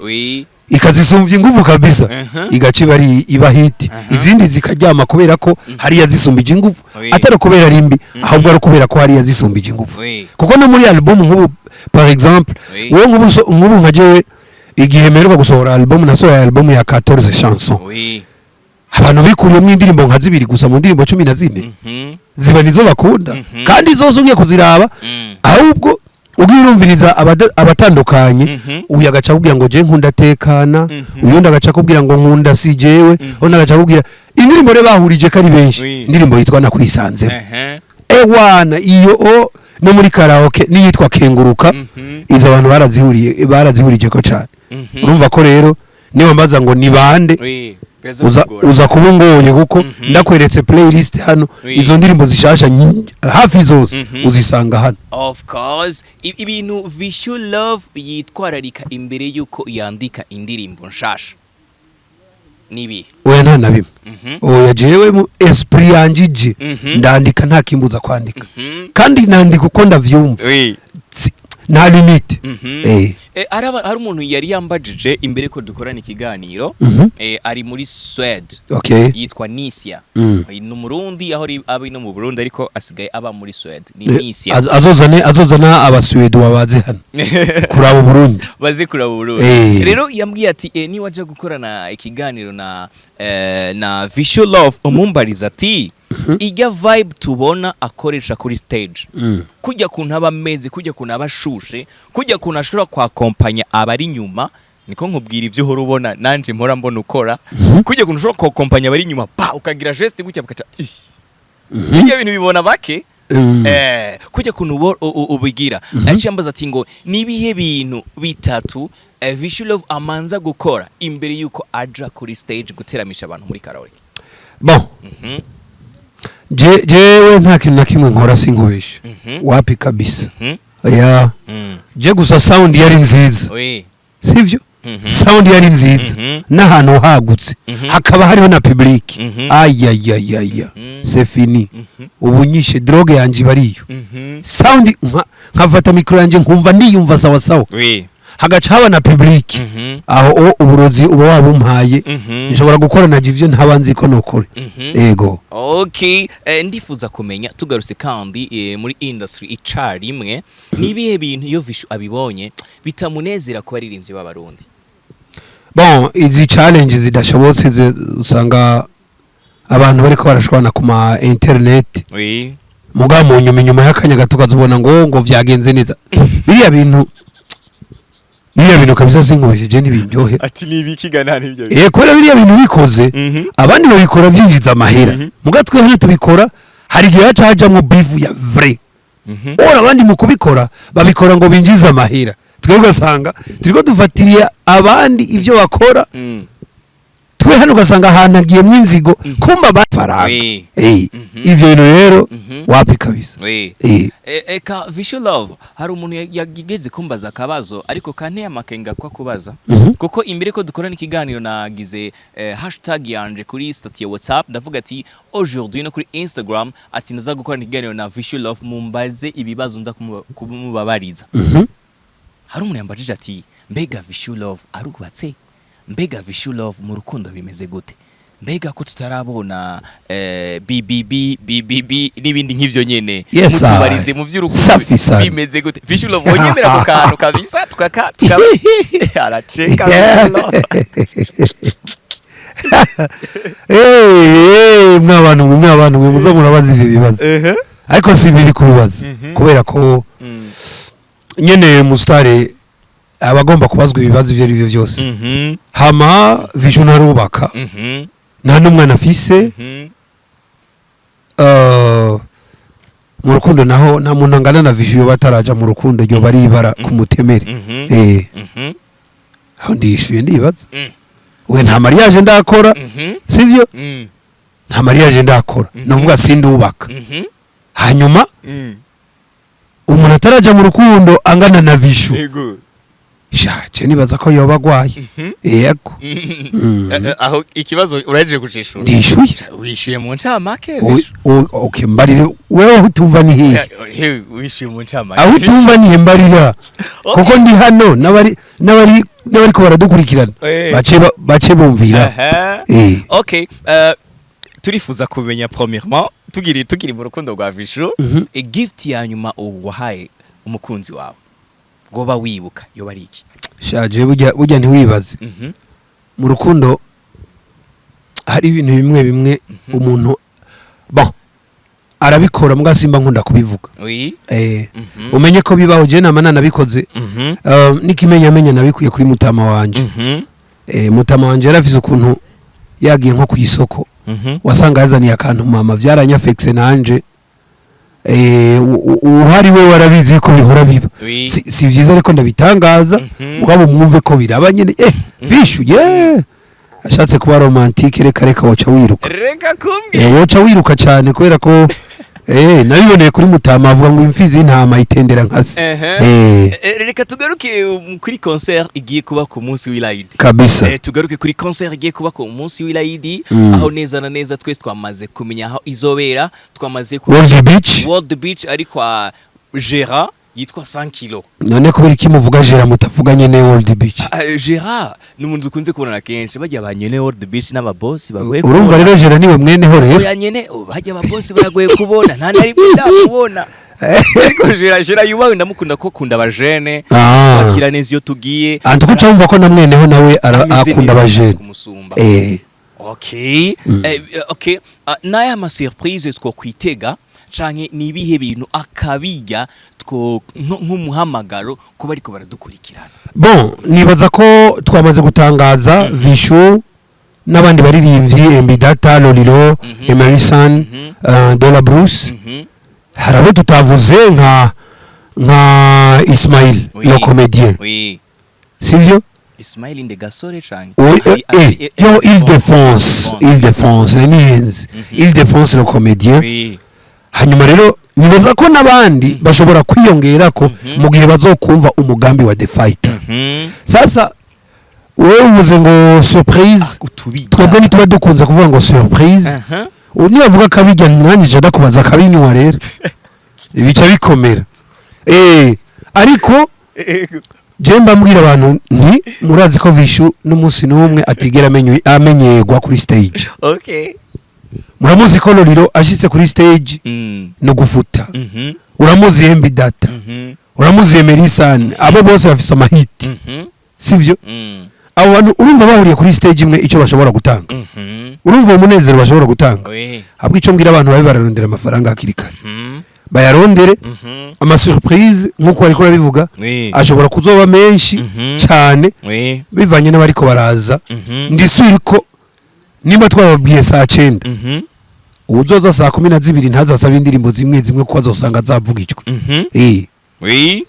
[SPEAKER 2] ikazisumbya ingufu kabisa, igaca iba ari iba hit, izindi zikaryama kubera ko hari yazisumbije ingufu, atari kubera ari mbi, ahubwo ari kubera ko hari yazisumbije ingufu. Kuko no muri album nk'ubu, par exemple, wowe nk'ubu nka jewe igihe mperuka gusohora album, nasohoye album ya 14 chansons. Abantu bikuriyemo indirimbo nka zibiri gusa mu ndirimbo 14, ziba nizo bakunda, kandi zose ugiye kuziraba, ahubwo ugiye urumviriza abatandukanye, uyu agaca akubwira ngo je nkunda tekana, uyundi agaca akubwira ngo nkunda si jewe, undi agaca akubwira indirimbo rero bahurije ko ari benshi, indirimbo yitwa Nakwisanzemo. Ewana, iyo o no muri karaoke n'iyitwa Kenguruka, izo abantu barazihurije ko cyane. Urumva ko rero niba mbaza ngo ni bande,
[SPEAKER 1] Biraza
[SPEAKER 2] uza,
[SPEAKER 1] kugora.
[SPEAKER 2] uza kuba ungoye, kuko ndakweretse playlist hano, izo ndirimbo zishasha hafi zose uzisanga hano.
[SPEAKER 1] Of course. Ibintu Vishu Love yitwararika imbere yuko yandika indirimbo nshasha nibi?
[SPEAKER 2] Oya, nta na bimwe. Oya, jewe mu esprit yanje ije, ndandika nta kimbuza kwandika, kandi nandika uko ndavyumva. Nta limite.
[SPEAKER 1] Hari umuntu yari yambajije imbere ko dukorana ikiganiro, ari muri Swede, yitwa Nisia. Ni Umurundi aho ari no mu Burundi, ariko asigaye aba muri Swede, ni Nisia.
[SPEAKER 2] Azozana Abasuwede baze hano kuraba Uburundi.
[SPEAKER 1] Baze kuraba Uburundi. Rero yambwiye ati niba aja gukorana ikiganiro na Vishu Love, umumbariza ati ijya vibe tubona akoresha kuri stage, kujya kuntu aba ameze, kujya kuntu aba ashushe, kujya kuntu ashobora kwakompanya abari inyuma, niko nkubwira ibyo uhora ubona nanje mpora mbona ukora, kujya kuntu ushobora kwakompanya abari inyuma pa ukagira geste gutya bakaca ibyo bintu bibona bake. Kujya kuntu ubigira, aciye ambaza ati ngo nibihe bintu bitatu Vishu Love amanza gukora imbere yuko aja kuri stage guteramisha abantu muri karaoke?
[SPEAKER 2] Bon, jewe nta kintu na kimwe nkora, sinkubeshe. Wapi kabisa. Ya, je gusa sound yari nziza, sivyo? Sound yari nziza n'ahantu hagutse, hakaba hariho na public, ayayayaya, c'est fini. Ubu nyishe drogue yanje iba ariyo sound, nkafata micro yanje nkumva ndiyumva sawa sawa. Hagaca haba na public. Aho uburozi uba wabumpaye. Nshobora gukora naje ivyo ntaba nzi ko nokora. Ego.
[SPEAKER 1] Okay, ndifuza kumenya, tugarutse kandi muri industry icarimwe, nibihe bintu iyo Vishu abibonye bitamunezera ku baririmbyi b'Abarundi?
[SPEAKER 2] Bon, izi challenge zidashobotse usanga abantu bariko barashwana ku ma internet. Muga mu nyuma, inyuma y'akanya gato, ukazubona ngo vyagenze neza. Biriya bintu kabisa sinkubesheje, ntibindyohe.
[SPEAKER 1] Ati nibikigana nibyo?
[SPEAKER 2] Kubera biriya bintu bikoze, abandi babikora vyinjiza amahera. Muga twe hano tubikora, hari igihe haca hajamwo beef ya vrai. Ora abandi mu kubikora babikora ngo binjize amahera, twe ugasanga turiko dufatiriye abandi ivyo bakora. Twe hano ugasanga ahantu hagiyemwo inzigo, kumba abafaranga. Ivyo bintu rero, wapi kabisa.
[SPEAKER 1] Eka Vishu Love, hari umuntu yageze kumbaza akabazo, ariko kanteye amakenga ko akubaza, kuko imbere ko dukorana ikiganiro nagize hashtag yanje kuri status ya WhatsApp, ndavuga ati aujourd'hui, no kuri Instagram, ati ndaza gukorana ikiganiro na Vishu Love, mumbaze ibibazo nza kumubabariza. Hari umuntu yambajije ati: "Mbega Vishu Love arubatse? Mbega Vishu Love mu rukundo bimeze gute? Mbega ko tutarabona BBB BBB n'ibindi nk'ivyo nyene?"
[SPEAKER 2] Yes,
[SPEAKER 1] Mutubarize
[SPEAKER 2] I.
[SPEAKER 1] mu by'urukundo
[SPEAKER 2] Safi sana.
[SPEAKER 1] bimeze gute? Vishu Love, wonyemera ku kantu kabisa, tukaka aracheka Vishu Love.
[SPEAKER 2] Mwabantu mwe, mwabantu mwe muza murabaza ivyo bibazo, ariko si bibi kubibaza, kubera ko nyene umusitari aba agomba kubazwa ibibazo ivyo ari byo byose. Hama Vision arubaka, nta n'umwana afise. Mu rukundo naho, nta muntu angana na Vision yoba ataraja mu rukundo, ryoba ari ibara ku mutemeri. Aho ndishuye, ndibaza. We, nta mariage ndakora, sivyo? Nta mariage ndakora, nuvuga sindubaka. Hanyuma umuntu ataraja mu rukundo angana na Vishu, shaje nibaza ko yoba agwaye. Yego.
[SPEAKER 1] Aho ikibazo urahejeje kucishura?
[SPEAKER 2] Ndishuye.
[SPEAKER 1] Wishyuye mu ncamake.
[SPEAKER 2] Okay, mbarire wewe, aho utumva ni hehe?
[SPEAKER 1] Wishyuye mu ncamake.
[SPEAKER 2] Aho utumva ni he? Mbarira, kuko ndi hano n'abariko baradukurikirana bace bumvira.
[SPEAKER 1] Okay, turifuza kumenya premièrement, tukiri mu rukundo rwa Vishu, gift ya nyuma wahaye umukunzi wawe goba wibuka yoba ari iki?
[SPEAKER 2] Shaje, burya ntiwibaze, mu rukundo hari ibintu bimwe bimwe umuntu, bon, arabikora, mbwa simba nkunda kubivuga. Umenye ko bibaho, je nama nanabikoze. N'ikimenyamenya nabikuye kuri mutama wanje. Mutama wanje yarafise ukuntu yagiye nko ku isoko, wasanga yazaniye akantu mama, vyaranyafekse nanje. Uhari we warabizi ko bihora biba. Si vyiza ariko ndabitangaza, mugabo mwumve ko biraba nyene. Vishu ye ashatse kuba romantique, reka reka, woca wiruka.
[SPEAKER 1] Reka kumbwira.
[SPEAKER 2] Woca wiruka cyane, kubera ko nabiboneye kuri mutama, avuga ngo imfizi y'intama itendera nka se.
[SPEAKER 1] Reka tugaruke kuri concert igiye kuba ku munsi w'Ilayidi.
[SPEAKER 2] Kabisa.
[SPEAKER 1] Tugaruke kuri concert igiye kuba ku munsi w'Ilayidi, aho neza na neza twese twamaze kumenya aho izobera, twamaze ku
[SPEAKER 2] World Beach.
[SPEAKER 1] World Beach, ari kwa Gérard yitwa 100 kilo.
[SPEAKER 2] None kubera iki muvuga Gera, mutavuga nyene World Beach?
[SPEAKER 1] Ah, Gérard ni umuntu ukunze kubonana kenshi, bajya ba nyene World Beach n'ababosi bagoye.
[SPEAKER 2] Urumva rero Gera niwe mweneho rero.
[SPEAKER 1] Oya, nyene, oh, bajya ababosi baragoye kubona, nta nari ndakubona, ariko Gérard yubawe, ndamukunda ko kunda abajene, akira neza iyo tugiye.
[SPEAKER 2] Antuko wumva ko na mweneho nawe
[SPEAKER 1] Ameze
[SPEAKER 2] akunda
[SPEAKER 1] neza
[SPEAKER 2] abajene.
[SPEAKER 1] kumusumba. Okay. Okay. N'aya ma surprise twokwitega, canke ni ibihe bintu akabirya two nk'umuhamagaro kuba ariko baradukurikirana?
[SPEAKER 2] Bon, nibaza ko twamaze gutangaza Vishu n'abandi baririmbyi, Mbidata, Lolilo, Emerson, Dola Bruce. Hari abo tutavuze nka Ismail, le comédien, sivyo?
[SPEAKER 1] Ismail inde gasore canke?
[SPEAKER 2] Oui, yo, il défonce, il défonce nihenze, il défonce le comédien. Hanyuma rero nibaza ko n'abandi bashobora kwiyongera ko mu gihe bazokumva umugambi wa The Fighter. Sasa wewe uvuze ngo surprise,
[SPEAKER 1] Utubirya.
[SPEAKER 2] twebwe ntituba dukunze kuvuga ngo surprise. Ubu nibavuga akabirya, nanjye ndakubaza akabinywa rero bica bikomera. Ariko Je mbambwira abantu nti murazi ko Vishu n'umunsi n'umwe atigera amenyerwa kuri stage. Muramuzi ko Lolilo ashitse kuri stage no gufuta. Uramuzi MB Data, uramuzi Emerysan, abo bose bafise amahiti, sivyo? Abo bantu urumva bahuriye kuri stage imwe, icyo bashobora gutanga, urumva uwo munezero bashobora gutanga. Ahubwo icyo mbwira abantu, babe bararondera amafaranga hakiri kare, bayarondere. Ama surprise, nk'uko bariko barabivuga, ashobora kuzoba menshi cyane, bivanye n'abariko baraza. Ndisubira ko nimba twababwiye saa 9, uwuzoza saa 12 ntazasaba indirimbo zimwe zimwe, kuko azosanga zavugijwe.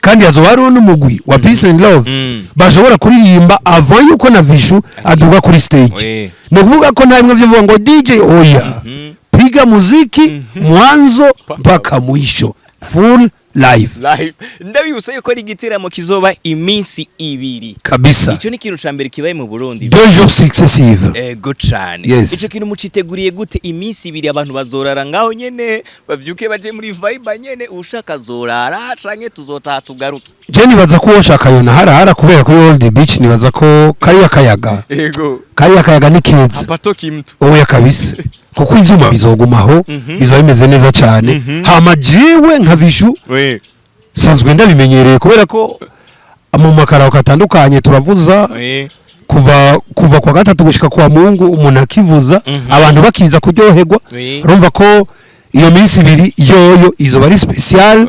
[SPEAKER 2] Kandi hazoba hariho n'umugwi wa Peace and Love bashobora kuririmba avant yuko na Vishu aduga kuri stage. Ni ukuvuga ko nta bimwe byo kuvuga ngo DJ, oya, piga muziki mwanzo mpaka mwisho, full live.
[SPEAKER 1] Live. Ndabibutsa yuko ari igiteramo kizoba iminsi 2.
[SPEAKER 2] Kabisa.
[SPEAKER 1] Icyo ni ikintu ca mbere kibaye mu Burundi.
[SPEAKER 2] 2 jours successives.
[SPEAKER 1] Ego cane.
[SPEAKER 2] Yes.
[SPEAKER 1] Ico kintu muciteguriye gute? Iminsi 2 abantu bazorara ngaho nyene, bavyuke baje muri vibe nyene, ushaka azorara canke tuzotaha tugaruke?
[SPEAKER 2] Je nibaza ko uwoshaka yona harahara, kubera kuri Old Beach nibaza ko kariya kayaga, kariya kayaga ni keza.
[SPEAKER 1] Hapatoki mtu.
[SPEAKER 2] Oya kabisa, kuko ivyuma bizogumaho, bizoba bimeze neza cyane. Hama jewe nka Vishu sanzwe ndabimenyereye, kubera ko mu makaraoke atandukanye turavuza kuva kwa gatatu gushika kwa Mungu, umuntu akivuza, abantu bakiza kuryoherwa. Urumva ko iyo minsi 2 yoyo izoba ari special.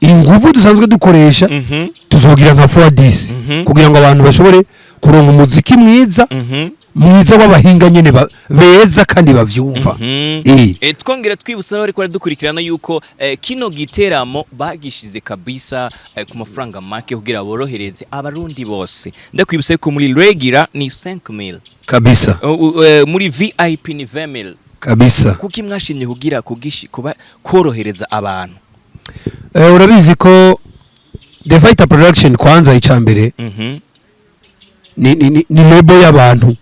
[SPEAKER 2] Inguvu dusanzwe dukoresha tuzogira nka fois 10 kugira ngo abantu bashobore kuronka umuziki mwiza, mwiza w'abahinga nyene beza kandi bavyumva.
[SPEAKER 1] Twongera twibutsa n'abariko baradukurikirana yuko kino giteramo bagishize kabisa ku mafaranga make kugira borohereze abarundi bose. Ndakwibutsa yuko muri regular ni 5000. Muri VIP ni 20000. Kuki mwashimye kugira kugishi kuba korohereza abantu?
[SPEAKER 2] Urabizi ko The Fighter Production, kwanza icambere, ni label y'abantu,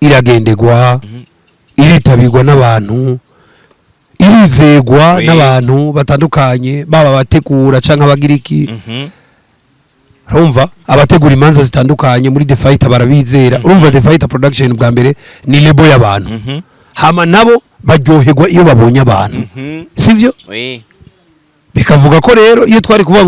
[SPEAKER 2] iragendegwa, iritabirwa n'abantu, irizegwa n'abantu batandukanye, baba abategura canke abagiriki. Urumva abategura imanza zitandukanye muri The Fighter barabizera. Urumva The Fighter Production bwa mbere ni label y'abantu, hama nabo baryoherwa iyo babonye abantu, sivyo? Bikavuga ko rero iyo twari kuvuga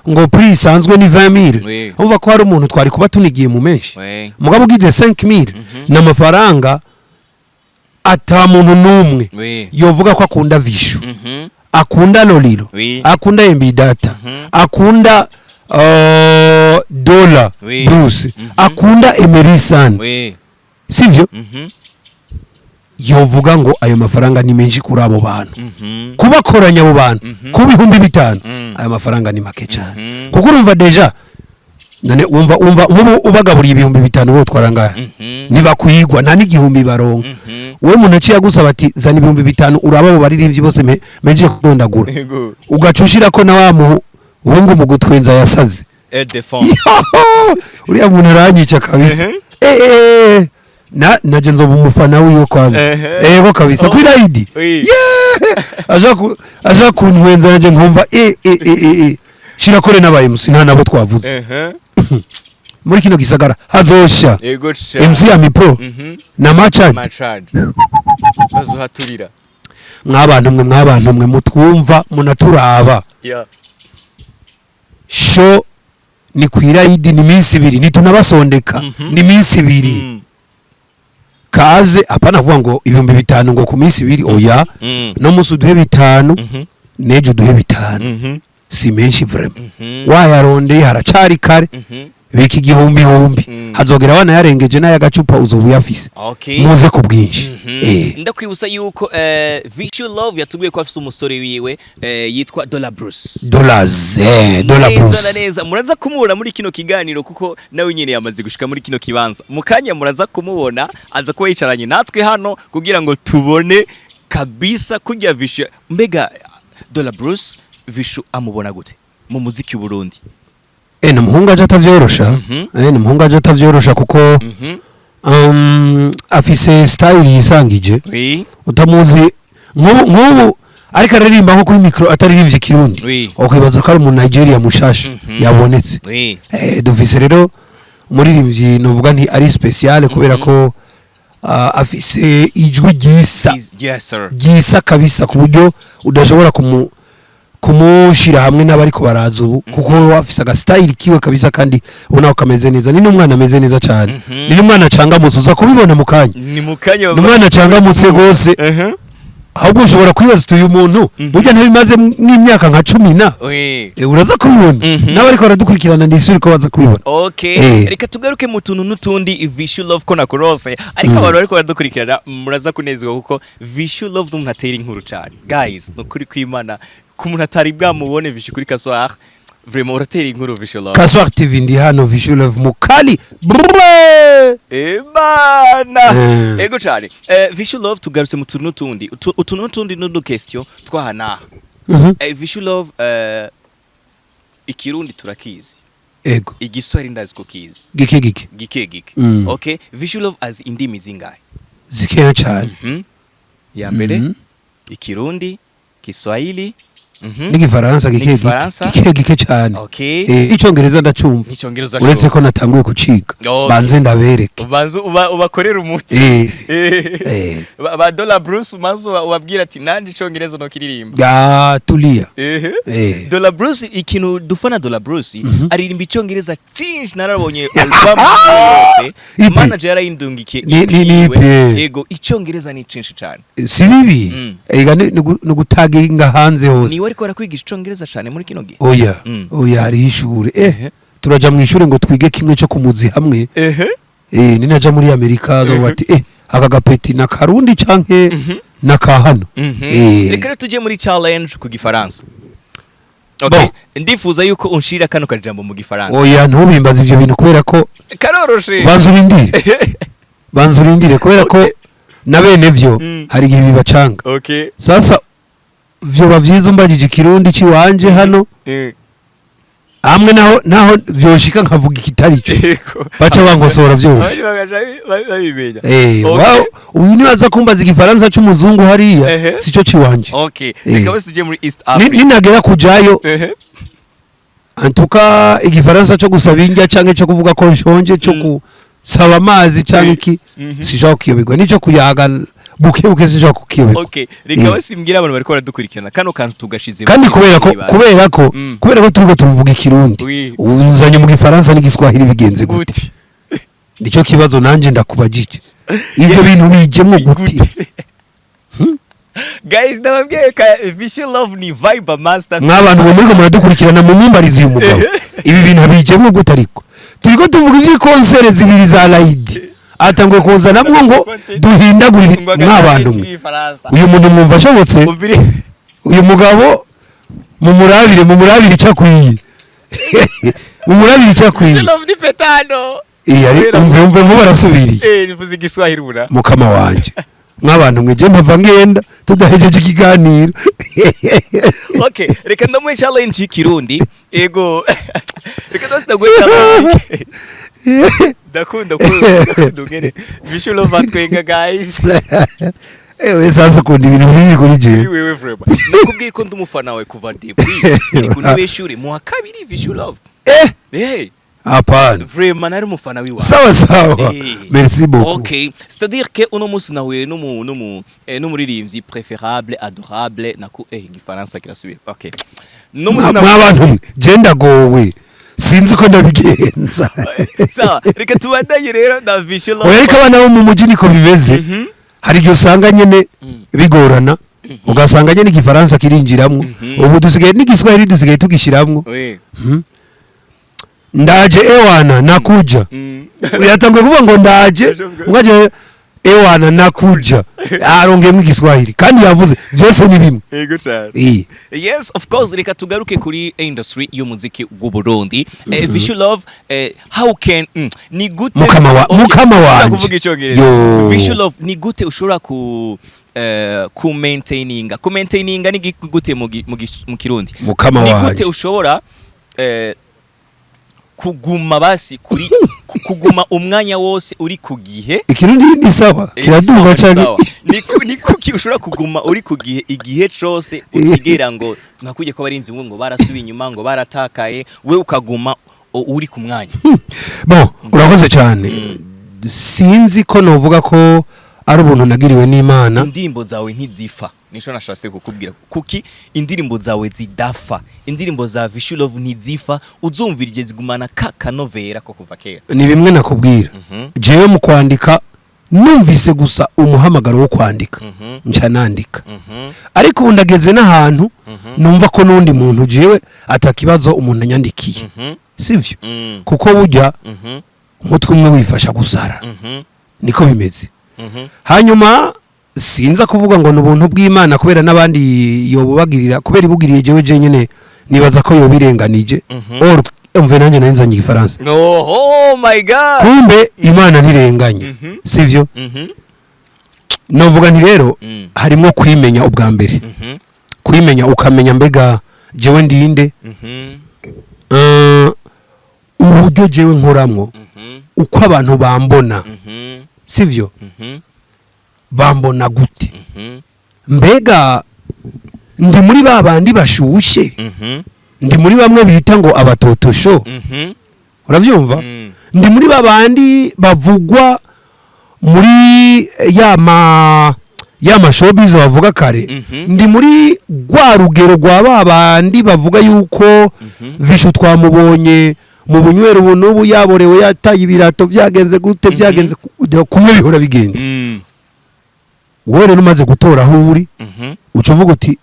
[SPEAKER 2] ngo prix isanzwe ni 20000, urumva ko hari umuntu twari kuba tunigiye mu menshi. Mugabo ugize 5000, ni amafaranga ata muntu n'umwe yovuga ko akunda Vishu, akunda Lolilo, akunda MB Data, akunda Dola Bruce, akunda Emerysan, sivyo? Yovuga ngo ayo mafaranga ni menshi kuri abo bantu. Kubakoranya abo bantu ku 5000, ayo mafaranga ni make cyane. Kuko urumva déjà, none wumva nk'ubu ubagaburiye 5000, wowe utwara ngahe? Ntibakwigwa nta n'igihumbi baronka. Wowe umuntu aciye agusaba ati zana 5000, uraba abo baririmbyi bose meje kudondagura, ugaca ushirako na wa muhungu mu gutwenza yasaze.
[SPEAKER 1] El Defense.
[SPEAKER 2] Uriya muntu aranyica kabisa. Na naje nzoba umufana wiwe kwanza. Ego kabisa. Kuri rayidi. Yeah! Ashaka kuntwenza, naje nkumva shirakore n'aba MC nta nabo twavuze. Muri kino gisagara hazosha.
[SPEAKER 1] Ego sha.
[SPEAKER 2] MC Amipro na Machad.
[SPEAKER 1] Machad. Bazohaturira.
[SPEAKER 2] Mwabantu mwe, mwabantu mwe mutwumva munaturaba, show ni kwirayidi, ni minsi 2, nitunabasondeka, ni minsi 2. Kaze, apana kuvuga ngo 5000 ngo ku minsi 2, oya. No musi uduhe 5, nejo uduhe 5. Si menshi vraiment. Wayarondeye haracari kare, bika igihumbi humbi, hazogera wanayarengeje n'ayagacupa uzoba uyafise. Muze ku bwinshi.
[SPEAKER 1] Ndakwibutsa yuko Visual Love yatubwiye ko afise umusore wiwe yitwa Dollar Bruce.
[SPEAKER 2] Dollars, Dollar
[SPEAKER 1] Neza na
[SPEAKER 2] Bruce.
[SPEAKER 1] neza muraza kumubona muri kino kiganiro, kuko nawe nyine yamaze gushika muri kino kibanza. Mu kanya muraza kumubona, aza kuba yicaranye natwe hano kugira ngo tubone kabisa kurya Vishu. Mbega Dollar Bruce, Vishu amubona gute mu muziki w'u Burundi?
[SPEAKER 2] Ni umuhungu aje atavyorosha. Ni umuhungu aje atavyorosha kuko afise style yisangije. Utamuzi nk'ubu Ariko aririmba nko kuri micro ataririmbye Kirundi, ukwibaza ko ari umu Nigeria mushasha yabonetse. Dufise rero umuririmbyi novuga nti ari spécial kubera ko afise ijwi ryisa,
[SPEAKER 1] Yes sir.
[SPEAKER 2] ryisa kabisa, ku buryo udashobora kumushira hamwe n'abariko baraza ubu, kuko afise aga style kiwe kabisa, kandi ubona ko kameze neza. Ni n'umwana ameze neza cyane, ni n'umwana acangamutse, uza kubibona mu kanya.
[SPEAKER 1] Ni mu kanya.
[SPEAKER 2] Ni umwana acangamutse rwose. Ahubwo ushobora kwibaza uti: "Uyu muntu burya ntabimaze nk'imyaka nka 10 na?" Uraza kubibona. N'abariko baradukurikirana ndisubire ko baza kubibona.
[SPEAKER 1] Okay. Reka tugaruke mu tuntu n'utundi, Vishu Love, ko nakurose, ariko abantu bariko baradukurikirana muraza kunezerwa kuko Vishu Love n'umuntu atera inkuru cyane. Guys, ni ukuri kw'Imana, ku muntu atari bwamubone Vishu kuri Kasoir, vraiment uratera inkuru, Vishu Love.
[SPEAKER 2] Kaswar TV, ndi hano, Vishu Love mukali. Brrrr!
[SPEAKER 1] Ebana. Ego cyane. Vishu Love, tugarutse mu tuntu n'utundi. Utuntu n'utundi n'udu question twahanaha. Vishu Love, Ikirundi turakizi.
[SPEAKER 2] Ego.
[SPEAKER 1] Igiswahili ndazi ko kizi.
[SPEAKER 2] Gike gike.
[SPEAKER 1] Gike gike. Okay, Vishu Love azi indimi zingahe?
[SPEAKER 2] Zikeya cyane.
[SPEAKER 1] Ya mbere, Ikirundi, Kiswahili,
[SPEAKER 2] N'igifaransa gike gike.
[SPEAKER 1] N'igifaransa.
[SPEAKER 2] Gike gike cyane. Icyongereza ndacumva,
[SPEAKER 1] N'icyongereza.
[SPEAKER 2] uretse ko natanguye kuciga. Banze ndabereke.
[SPEAKER 1] Ubanze ubakorera umuti. Ba Dollar Bruce, umanze ubabwira ati: "Nanje icyongereza no kiririmba."
[SPEAKER 2] Ya tulia.
[SPEAKER 1] Dollar Bruce, ikintu dufana Dollar Bruce, aririmba icyongereza cyinshi. Narabonye album yose.
[SPEAKER 2] EP.
[SPEAKER 1] Manager yarayindungikiye.
[SPEAKER 2] Ni
[SPEAKER 1] EP yiwe.
[SPEAKER 2] EP.
[SPEAKER 1] Yego, icyongereza ni cyinshi cyane.
[SPEAKER 2] Si bibi. Ega ni gutaginga hanze hose.
[SPEAKER 1] Niwe ariko arakwigisha icyongereza cyane muri kino gihe?
[SPEAKER 2] Oya. Oya, hariho ishure, turaja mu ishure ngo twige kimwe cyo kumuzi hamwe. Ninaja muri Amerika azovuga ati: "Aka gapeti na Karundi canke na ka hano?"
[SPEAKER 1] Reka rero tujye muri challenge ku Gifaransa. Okay.
[SPEAKER 2] Bon.
[SPEAKER 1] Ndifuza yuko unshira kano kajambo mu Gifaransa.
[SPEAKER 2] Oya, ntubimbaze ivyo bintu kubera ko
[SPEAKER 1] Karoroshe.
[SPEAKER 2] Banza urindire, banza urindire, kubera ko na bene vyo hari igihe bibacanga. Sasa vyoba vyiza umbajije Ikirundi ciwanje hano hamwe naho vyoshika nkavuga ikitari cyo, baca bankosora vyose.
[SPEAKER 1] Abandi bagaca babimenya.
[SPEAKER 2] Wow, uyu niwe aza kumbaza Igifaransa c'umuzungu hariya, sico ciwanje.
[SPEAKER 1] Reka bose tujye muri East Africa.
[SPEAKER 2] Ninagera kujayo, antuka Igifaransa cyo gusaba indya canke cyo kuvuga ko nshonje, cyo gusaba amazi canke iki, sinshobora kukiyoberwa, nico kuyaga buke buke sinshobora kukiyoberwa.
[SPEAKER 1] Okay. Reka bose mbwira abantu bariko baradukurikirana kano kantu tugashize
[SPEAKER 2] Kandi
[SPEAKER 1] muri
[SPEAKER 2] kubera ko
[SPEAKER 1] East.
[SPEAKER 2] kubera ko turiko tuvuga Ikirundi, uzanye mu Gifaransa n'Igiswahili, bigenze gute?
[SPEAKER 1] Gute?
[SPEAKER 2] Nicyo kibazo nanje ndakubajije, ivyo bintu bijemwo gute?
[SPEAKER 1] Guys, ndababwiye ka Vishu Love ni vibe master.
[SPEAKER 2] Mw'abantu mwe muriko muradukurikirana, mumumbarize uyu mugabo ibi bintu abijemwo gute? Ariko turiko tuvuga ivy'i concert zibiri za Layidi, atanguye kuzanamwo ngo duhindagure mw'abantu mwe, uyu muntu mwumva ashobotse?
[SPEAKER 1] Umvire.
[SPEAKER 2] Uyu mugabo mumurabire, mumurabire icyo akwiye, mumurabire icyo akwiye.
[SPEAKER 1] Vishu Love ni petano.
[SPEAKER 2] Umve, umve nko barasubiriye.
[SPEAKER 1] Nivuze Igiswahili bura.
[SPEAKER 2] Mukama wanje, mw'abantu mwe, je mpava ngenda tudahejeje ikiganiro.
[SPEAKER 1] Okay, reka ndamuhe challenge y'Ikirundi. Ego. Reka ndose ndaguhe challenge. Ndakunda ungene Vishu Love atwenga, guys.
[SPEAKER 2] Ewe, sasa ukunda ibintu byinshi kuri jewe.
[SPEAKER 1] Wewe, vraiment. Nakubwiye ko ndi umufana wawe kuva depuis ndi ku ntebe y'ishuri mu wa kabiri, Vishu Love.
[SPEAKER 2] Hapana.
[SPEAKER 1] Vraiment nari umufana wiwawe.
[SPEAKER 2] Sawa sawa. Merci beaucoup.
[SPEAKER 1] Okay, c'est-à-dire que uno munsi nahuye n'umuririmbyi préférable, adorable, naku Igifaransa kirasubira. Okay. No munsi nahuye
[SPEAKER 2] Mw'abantu mwe, je ndagowe, sinzi ko ndabigenza.
[SPEAKER 1] Sawa, reka tubandanye rero na Vishu Love.
[SPEAKER 2] Oya, ariko abana bo mu mujyi niko bimeze. Hari igihe usanga nyene bigorana, ugasanga nyene Igifaransa kirinjiramwo. Ubu dusigaye n'Igiswahili dusigaye tugishiramwo. Ndaje ewana, nakuja. Yatanguye kuvuga ngo ndaje, ugaje ewana nakuja, arongeyemo Igiswahili kandi yavuze vyose ni bimwe.
[SPEAKER 1] Yego cyane. Yes, of course. Reka tugaruke kuri industry y'umuziki w'u Burundi. Vishu Love, how can ni gute
[SPEAKER 2] Mukama
[SPEAKER 1] Okay,
[SPEAKER 2] mukama
[SPEAKER 1] sinshobora
[SPEAKER 2] wanje.
[SPEAKER 1] kuvuga Icyongereza.
[SPEAKER 2] Yo.
[SPEAKER 1] Vishu Love, ni gute ushobora ku maintaininga ni gute mu Kirundi?
[SPEAKER 2] Mukama
[SPEAKER 1] Ni
[SPEAKER 2] wanje.
[SPEAKER 1] gute ushobora kuguma basi kuri kuguma umwanya wose uri ku gihe?
[SPEAKER 2] Ikirundi ni sawa,
[SPEAKER 1] Ni
[SPEAKER 2] kiraduga
[SPEAKER 1] sawa, ni
[SPEAKER 2] cane.
[SPEAKER 1] sawa. Ni kuki ushobora kuguma uri ku gihe igihe cose, utigera ngo nakujye ko abarinzi ngo barasubiye inyuma, ngo baratakaye, we ukaguma uri ku mwanya?
[SPEAKER 2] Bon, urakoze cyane. Sinzi ko novuga ko ari ubuntu nagiriwe n'Imana.
[SPEAKER 1] Indirimbo zawe ntizifa, nico nashatse kukubwira. Kuki indirimbo zawe zidafa? Indirimbo za Vichou Love ntizifa, uzumvirije zigumana ka kanovera ko kuva kera.
[SPEAKER 2] Ni bimwe nakubwira. Jewe mu kwandika, numvise gusa umuhamagaro wo kwandika, nca nandika. Ariko ubu ndageze n'ahantu numva ko n'undi muntu, jewe atakibazo umuntu anyandikiye, sivyo? Kuko burya umutwe umwe wifasha gusara. Niko bimeze. Hanyuma sinza kuvuga ngo ni ubuntu bw'Imana, kubera n'abandi yobubagirira, kubera ibugiriye jewe jenyine nibaza ko yobirenganije. Or umve, nanjye nari nzanye Igifaransa.
[SPEAKER 1] Oh my God!
[SPEAKER 2] Kumbe Imana ntirenganya, sivyo? Novuga nti rero harimo kwimenya ubwa mbere, kwimenya ukamenya mbega jewe ndinde, uburyo jewe nkoramwo, uko abantu bambona, sivyo? Bambona gute? Mbega ndi muri ba bandi bashushe? Ndi muri bamwe bita ngo abatotosho? Uravyumva? Ndi muri ba bandi bavugwa muri ya ma showbiz bavuga kare? Ndi muri rwa rugero rwa ba bandi bavuga yuko Vichou twamubonye mu bunywero ubu n'ubu, yaborewe, yataye ibirato, byagenze gute, byagenze kumwe bihora bigenda? Wowe rero umaze gutora aho uri, uca uvuga uti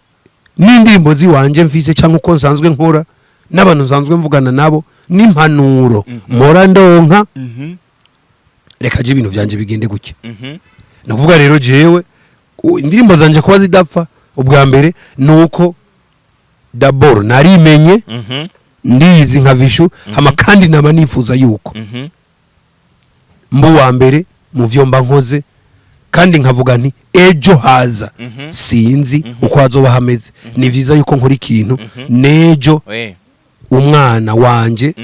[SPEAKER 2] n'indirimbo ziwanje mfise, cyangwa uko nsanzwe nkora, n'abantu nsanzwe mvugana nabo, n'impanuro mpora ndonka, reka je ibintu vyanje bigende gutya. Ni ukuvuga rero jewe indirimbo zanje kuba zidapfa, ubwa mbere ni uko d'abord narimenye, ndizi nka Vichou. Hama kandi naba nifuza yuko mba uwa mbere mu vyo mba nkoze, kandi nkavuga nti ejo haza sinzi uko hazoba hameze, ni vyiza yuko nkora ikintu n'ejo umwana wanje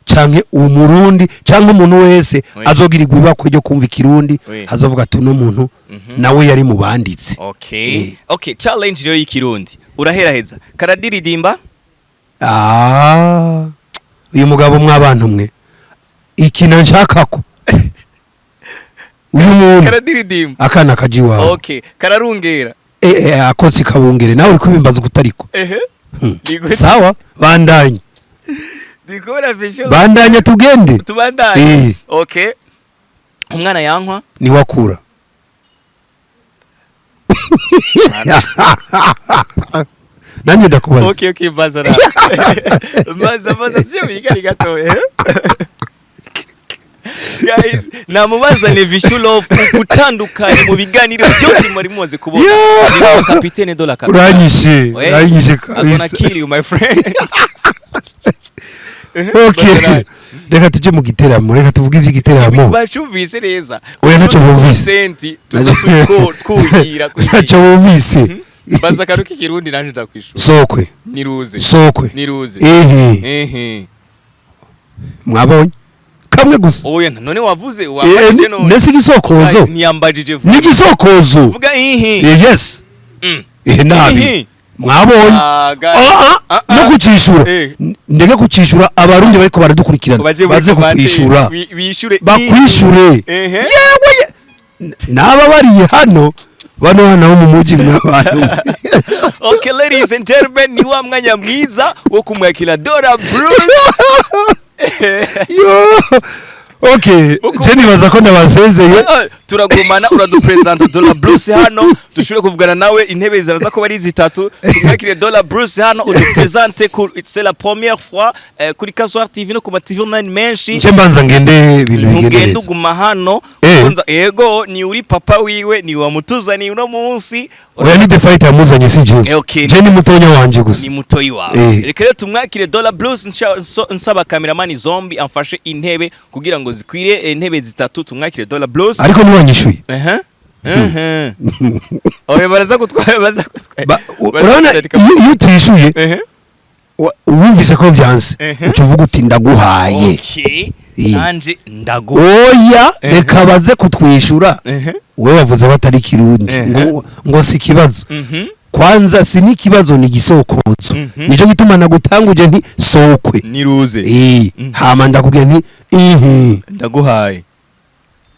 [SPEAKER 2] canke Umurundi canke umuntu wese azogira ibakwe ryo kumva Ikirundi hazovuga ati uno muntu nawe yari mu banditse.
[SPEAKER 1] Okay. Okay, challenge rero y'Ikirundi. Uraheraheza. Karadiridimba?
[SPEAKER 2] Ah, uyu mugabo, mw'abantu mwe, ikina nshakako uyu muntu.
[SPEAKER 1] Karadiridimba.
[SPEAKER 2] Akana kaji iwawe.
[SPEAKER 1] Okay, kararungera.
[SPEAKER 2] Akotsi kabungere, nawe uri kubimbaza ukutariko.
[SPEAKER 1] Nigute?
[SPEAKER 2] Sawa, bandanye.
[SPEAKER 1] Ndikubona Vichou.
[SPEAKER 2] Bandanye tugende.
[SPEAKER 1] Tubandanye.
[SPEAKER 2] Eh.
[SPEAKER 1] Okay. Umwana yankwa?
[SPEAKER 2] Niwakura. Nanjye ndakubaza.
[SPEAKER 1] Okay, baza na. Baza, baza tuje bigari gato, eh? Guys, namubazane Vichou Love gutandukanye mu biganiro byose muri mumaze kubona.
[SPEAKER 2] Yeah.
[SPEAKER 1] Ni capitaine de la capitale.
[SPEAKER 2] Uranyishe.
[SPEAKER 1] We,
[SPEAKER 2] Uranyishe
[SPEAKER 1] I'm gonna
[SPEAKER 2] kabisa.
[SPEAKER 1] kill you, my friend.
[SPEAKER 2] Okay, reka tujye mu giteramo, reka tuvuge iby'igiteramo.
[SPEAKER 1] Bacumvise neza.
[SPEAKER 2] Oya, ntacyo bumvise.
[SPEAKER 1] Senti tuza turiko twuhira kuri.
[SPEAKER 2] Ntacyo bumvise.
[SPEAKER 1] Baza akaru k'Ikirundi nanje ndakwishura.
[SPEAKER 2] Sokwe.
[SPEAKER 1] Niruze.
[SPEAKER 2] Sokwe.
[SPEAKER 1] Niruze.
[SPEAKER 2] Ehe.
[SPEAKER 1] Ehe.
[SPEAKER 2] Mwabonye kamwe gusa.
[SPEAKER 1] Oya, none wavuze, wambajije none.
[SPEAKER 2] Nese igisokozo.
[SPEAKER 1] Guys, ntiyambajije vuba.
[SPEAKER 2] N'igisokozo.
[SPEAKER 1] Vuga ihi.
[SPEAKER 2] Yes. Nabi.
[SPEAKER 1] Ihi.
[SPEAKER 2] Mwabonye.
[SPEAKER 1] Ah, guys.
[SPEAKER 2] Ah,
[SPEAKER 1] Ah,
[SPEAKER 2] ah, no
[SPEAKER 1] ah.
[SPEAKER 2] kucishura. Ndeke kucishura, Abarundi bariko baradukurikirana
[SPEAKER 1] Baje muri
[SPEAKER 2] baze
[SPEAKER 1] commentaire,
[SPEAKER 2] kukwishura.
[SPEAKER 1] Bishure.
[SPEAKER 2] Bakwishure.
[SPEAKER 1] Ehe.
[SPEAKER 2] Yewe naba bariye hano, bano hano bo mu muji mw'abantu.
[SPEAKER 1] Okay, ladies and gentlemen, ni wa mwanya mwiza wo kumwakira Dora Bruce.
[SPEAKER 2] Yo, okay, je nibaza ko ndabasezeye.
[SPEAKER 1] Turagumana, uradupresenta Dora Bruce hano, dushobore kuvugana nawe. Intebe ziraza kuba ari zitatu. Tumwakire Dora Bruce hano, udupresente ku, c'est la première fois kuri Kasoir TV no ku ma TV online menshi.
[SPEAKER 2] Nce mbanza ngende, ibintu bigende
[SPEAKER 1] Ntugende,
[SPEAKER 2] neza.
[SPEAKER 1] uguma hano. Ego, ni uri papa wiwe, ni wamutuzaniye uno munsi.
[SPEAKER 2] Oya, ni the fight yamuzanye, si jewe.
[SPEAKER 1] Okay.
[SPEAKER 2] Je ni mutonya wanje gusa.
[SPEAKER 1] Ni mutoyi wawe. Reka rero tumwakire Dora Bruce. Nsaba cameraman Zombi amfashe intebe kugira ngo zikwire, intebe zitatu, tumwakire Dora Bruce.
[SPEAKER 2] Ariko ntiwanyishuye.
[SPEAKER 1] Ehe. Ehe. Oya, baraza kutwara, baza kutwara.
[SPEAKER 2] Urabona iyo utishuye, wumvise ko vyanse, uca uvuga uti ndaguhaye.
[SPEAKER 1] Okay.
[SPEAKER 2] Eh.
[SPEAKER 1] Nanje ndaguha.
[SPEAKER 2] Oya, reka baze kutwishura.
[SPEAKER 1] Ehe.
[SPEAKER 2] Wewe wavuze ko atari Kirundi, ngo si ikibazo. Kwanza si n'ikibazo, ni igisokozo. Nico gituma nagutanguje nti sokwe.
[SPEAKER 1] Niruze.
[SPEAKER 2] Hama ndakubwira nti ihi.
[SPEAKER 1] Ndaguhaye.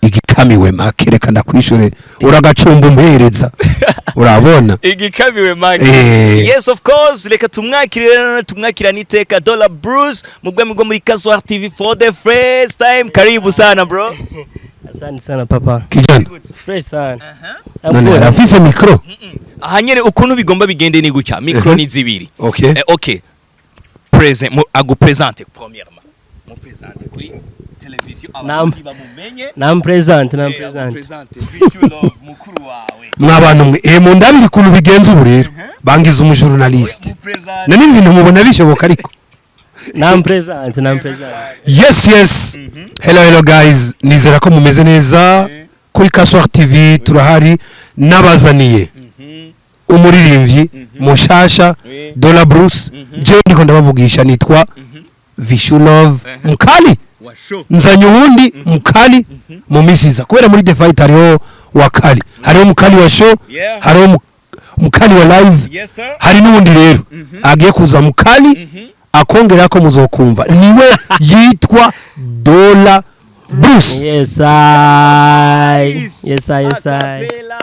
[SPEAKER 2] Igikamiwe make, reka ndakwishure, uragacumba umpereza, urabona.
[SPEAKER 1] Igikamiwe make. Yes, of course, reka tumwakire rero, tumwakirane iteka Dollar Bruce mu bwami bwo muri Kaswar TV for the first time. Karibu sana, bro.
[SPEAKER 4] Asante sana, papa.
[SPEAKER 2] Kijana.
[SPEAKER 4] Fresh sana.
[SPEAKER 2] None arafise micro?
[SPEAKER 1] Aha nyene ukuntu bigomba bigende ni gutya, micro ni zibiri. Okay, present agupresente premièrement, mu présente kuri televiziyo, abarundi bamumenye.
[SPEAKER 4] Nam present, nam present.
[SPEAKER 1] Agupresente Visual Love, mukuru wawe.
[SPEAKER 2] Mwabantu mwe, mu ndabiri ukuntu bigenza ubu rero, bangiza umujournaliste.
[SPEAKER 1] Mupresente.
[SPEAKER 2] None ibi bintu mubona bishoboka ariko?
[SPEAKER 4] Nam present, nam present.
[SPEAKER 2] Yes, hello, hello guys, nizera ko mumeze neza. Kuri Kaswar TV turahari, nabazaniye umuririmbyi mushasha, Dollar Bruce. Jewe ndiko ndabavugisha nitwa Vishu Love Mkali.
[SPEAKER 1] Wa show.
[SPEAKER 2] Nzanye uwundi mkali mu misiza, kubera muri The Fight hariho wakali, hariho mukali wa show, hariho mukali wa live,
[SPEAKER 1] Yes sir.
[SPEAKER 2] hari n'uwundi rero agiye kuza mukali, akongera ko muzokumva, niwe yitwa Dollar Bruce.
[SPEAKER 4] Yes I. Yes I, yes I.
[SPEAKER 1] Acapella.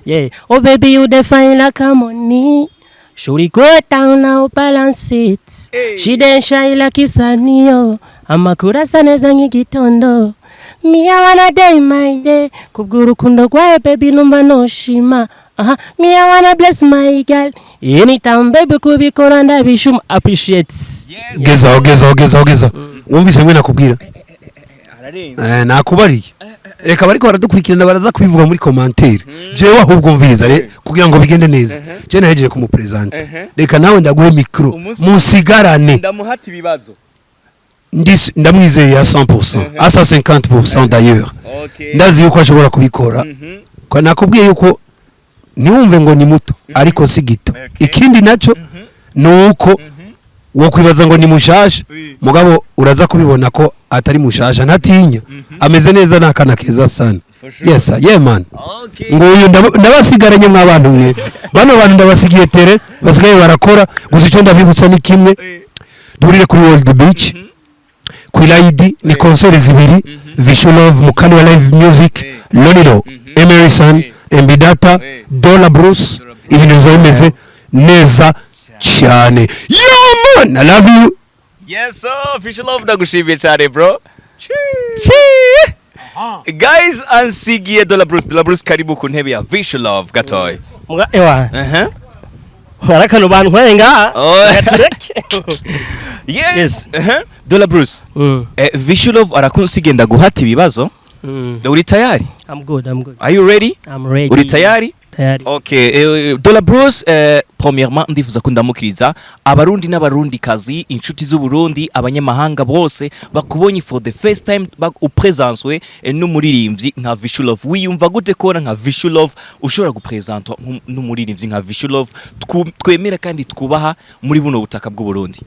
[SPEAKER 4] Yeah. Oh baby, you define like a money. Should we go down now, balance it?
[SPEAKER 1] Hey.
[SPEAKER 4] She then shine like isanio. Amakuru asa neza nk'igitondo. Me I wanna day my day. Kubw'urukundo rwawe baby numva noshima. Aha. Me I wanna bless my girl. Anytime baby kubikora ndabishuma. Appreciate.
[SPEAKER 1] Yes.
[SPEAKER 2] Gezaho, gezaho, gezaho, gezaho. Wumvise mwe nakubwira?
[SPEAKER 1] Ararenze.
[SPEAKER 2] Nakubariye, reka bariko baradukurikirana baraza kubivuga muri commentaire. Jewe ahubwo mviriza re, kugira ngo bigende neza, je nahejeje kumupresenta, reka nawe ndaguhe micro, musigarane.
[SPEAKER 1] Ndamuhata ibibazo.
[SPEAKER 2] Ndamwizeye ya 100%, à 150% d'ailleurs. Ndazi yuko ashobora kubikora. Kwa nakubwiye yuko ntiwumve ngo ni muto, ariko si gito. Ikindi naco ni uko wo kwibaza ngo ni mushasha, mugabo uraza kubibona ko atari mushasha, ntatinya, ameze neza, ni akana keza sana.
[SPEAKER 1] For sure.
[SPEAKER 2] Yes sir, yeah man. Nguyu ndabasigaranye mw'abantu mwe, bano bantu ndabasigiye tere, basigaye barakora gusa. Icyo ndabibutsa ni kimwe: duhurire kuri World Beach ku Irayidi, ni concert zibiri, Vishu Love mukali wa live music, Lolilo, Emerson, MB Data, Dollar Bruce. Ibintu bizaba bimeze neza cyane. Yo man, I love you.
[SPEAKER 1] Yes sir, Vishu Love, ndagushimiye cyane, bro. Chi. Guys, ansigiye Dollar Bruce. Dollar Bruce, karibu ku ntebe ya Vishu Love gatoya.
[SPEAKER 4] Muga ewa. Harakano bantu nkwaye ngaha.
[SPEAKER 1] Oh.
[SPEAKER 4] Gatureke.
[SPEAKER 1] Yes.
[SPEAKER 4] Yes.
[SPEAKER 1] Dollar Bruce. Vishu Love arakunsigiye ndaguhata ibibazo. Uri tayari?
[SPEAKER 4] I'm good, I'm good.
[SPEAKER 1] Are you ready?
[SPEAKER 4] I'm ready.
[SPEAKER 1] Uri tayari?
[SPEAKER 4] Tayari.
[SPEAKER 1] Okay, Dollar Bruce, premièrement ndifuza ko ndamukiriza abarundi n'abarundikazi, inshuti z'Uburundi, abanyamahanga bose bakubonye for the first time, upresanswe n'umuririmbyi nka Vishu Love. Wiyumva gute kubona nka Vishu Love ushobora gupresentwa n'umuririmbyi nka Vishu Love twemera kandi twubaha muri buno butaka bw'Uburundi?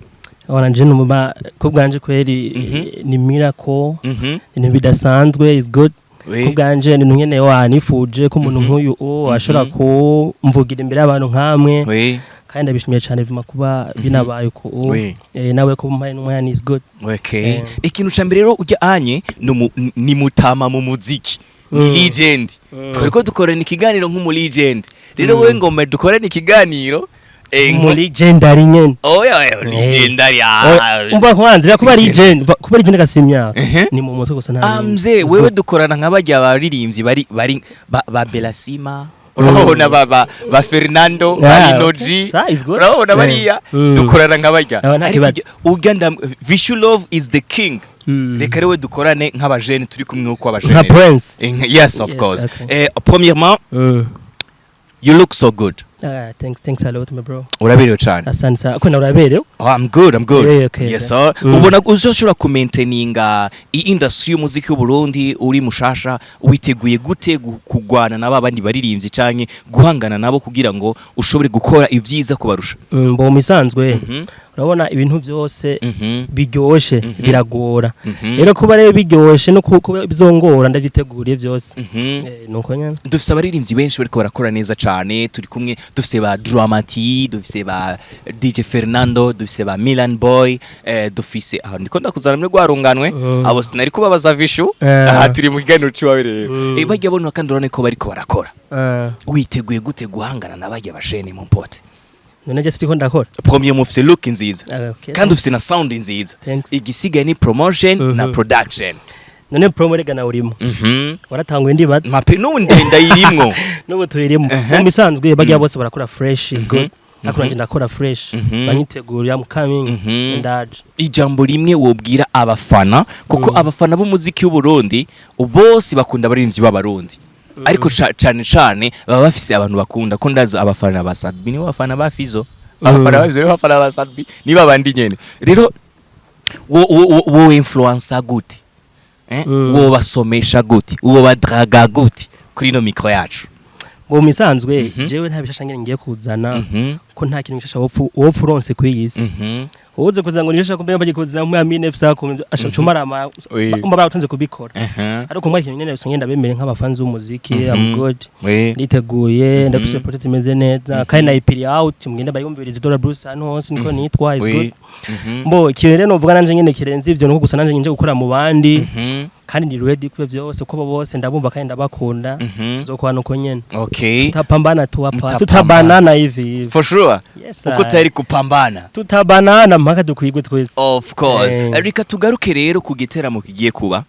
[SPEAKER 4] Wana je numva ko bwanje kweri ni miracle, ibintu bidasanzwe, is good. Ku bwanje ni nyene wanifuje ko umuntu nk'uyu o ashobora kumvugira imbere y'abantu nkamwe, kandi ndabishimiye cyane vuma kuba binabaye uko. Nawe kuba umpaye n'umwanya is good.
[SPEAKER 1] Ikintu ca mbere rero, ujya anye ni mutama mu muziki, ni legend. Twariko dukorana ikiganiro nk'umu legend. Rero wowe ngoma dukorane ikiganiro
[SPEAKER 4] Mu legendary nyene.
[SPEAKER 1] Oya oya, legendary, ah.
[SPEAKER 4] Umva kwanza kuba
[SPEAKER 1] Legend.
[SPEAKER 4] legend, kuba legend gasi imyaka ni mu mutwe gusa, nta
[SPEAKER 1] Ah,
[SPEAKER 4] bindi.
[SPEAKER 1] mzee,
[SPEAKER 4] Is
[SPEAKER 1] wewe
[SPEAKER 4] good.
[SPEAKER 1] dukorana nka barya baririmbyi bari ba Belasima, urabona, ba Fernando, ba Linoji.
[SPEAKER 4] Sa is good.
[SPEAKER 1] Urabona bariya, dukorana nka barya.
[SPEAKER 4] Aba nta
[SPEAKER 1] Ariko
[SPEAKER 4] kibazo.
[SPEAKER 1] ujya Vishu Love is the king. Reka rero dukorane nk'abajene turi kumwe uko abajene
[SPEAKER 4] Nka Prince.
[SPEAKER 1] Yes, of
[SPEAKER 4] Yes,
[SPEAKER 1] course.
[SPEAKER 4] okay.
[SPEAKER 1] Premièrement, you look so good.
[SPEAKER 4] Ah, thanks, thanks a lot, my bro.
[SPEAKER 1] Uraberewe cane.
[SPEAKER 4] Asante sana. Ko na uraberewe?
[SPEAKER 1] Oh, I'm good, I'm good.
[SPEAKER 4] Yeah, okay.
[SPEAKER 1] Yes, sir. Ubona uzoshobora kumaintaininga iyi industry y'umuziki w'u Burundi uri mushasha? Witeguye gute kugwana na babandi baririmbyi canke guhangana nabo kugira ngo ushobore gukora ivyiza kubarusha?
[SPEAKER 4] Mbo misanzwe urabona ibintu byose biryoshe biragora. Rero kuba rero biryoshe no kuba bizongora, ndavyiteguriye byose. Nuko nyene.
[SPEAKER 1] Dufise abaririmbyi benshi bariko barakora neza cane. Turi kumwe, dufise ba Dramati, dufise ba DJ Fernando, dufise ba Milan Boy, dufise aho ndiko ndakuzana muri rwarunganwe. Abo sinari kubabaza Vishu. Aha turi mu kiganiro ciwawe rero. Bajya bona kandi urabona ko bariko barakora. Witeguye gute guhangana na bajya bashene mu mpote?
[SPEAKER 4] None je siriko ndakora.
[SPEAKER 1] Premier, mufise look nziza.
[SPEAKER 4] Ah, okay.
[SPEAKER 1] Kandi ufise na sound nziza.
[SPEAKER 4] Thanks.
[SPEAKER 1] Igisigaye ni promotion na production.
[SPEAKER 4] None promo rega nawe urimo. Waratanguye ndibaza.
[SPEAKER 1] Mape n'ubu ndayirimwo.
[SPEAKER 4] N'ubu tuyirimo. Mu misanzwe bajya bose barakora fresh, is good. Ariko nanjye ndakora fresh. Banyiteguriye, I'm coming. Ndaje.
[SPEAKER 1] Ijambo rimwe wobwira abafana, kuko abafana b'umuziki w'u Burundi bose bakunda abaririmbyi b'Abarundi, ariko cane cane baba bafise abantu bakunda, ko ndazi abafana ba Sadbi nibo bafana ba Fizo, abafana ba Fizo nibo bafana ba Sadbi, niba abandi nyene. Rero wo influencer gute, eh? Wo basomesha gute, wo badraga gute kuri no micro yacu?
[SPEAKER 4] Mu misanzwe jewe nta bishasha ngene ngiye kuzana, ko nta kintu gishasha wopfu uronse kuri iyi si. Uze kuza ngo nishasha kumbe bagiye kuzana mu ya 1900 ashacumarama. Umba baratunze kubikora. Ariko mwa ikintu nyene bisa ngenda bemere nk'abafanzi b'umuziki. I'm good. Niteguye, ndafise project imeze neza kandi na ipiri out, mugende bayumvirize. Dollar Bruce ahantu hose niko nitwa, is good. Mbo ikintu rero novuga nanje nyene kirenze ivyo, nuko gusa nanje nje gukora mu bandi. Kandi ndi ready kuri vyose, kuko bo bose ndabumva kandi ndabakunda. Zokwana uko nyene. Tutapambana tu hapa.
[SPEAKER 1] Mtapambana.
[SPEAKER 4] Tutabanana hivi hivi.
[SPEAKER 1] For sure.
[SPEAKER 4] Yes.
[SPEAKER 1] Uko tayari kupambana?
[SPEAKER 4] Tutabanana mpaka dukwigwe twese.
[SPEAKER 1] Of course. Reka tugaruke rero ku giteramo kigiye kuba.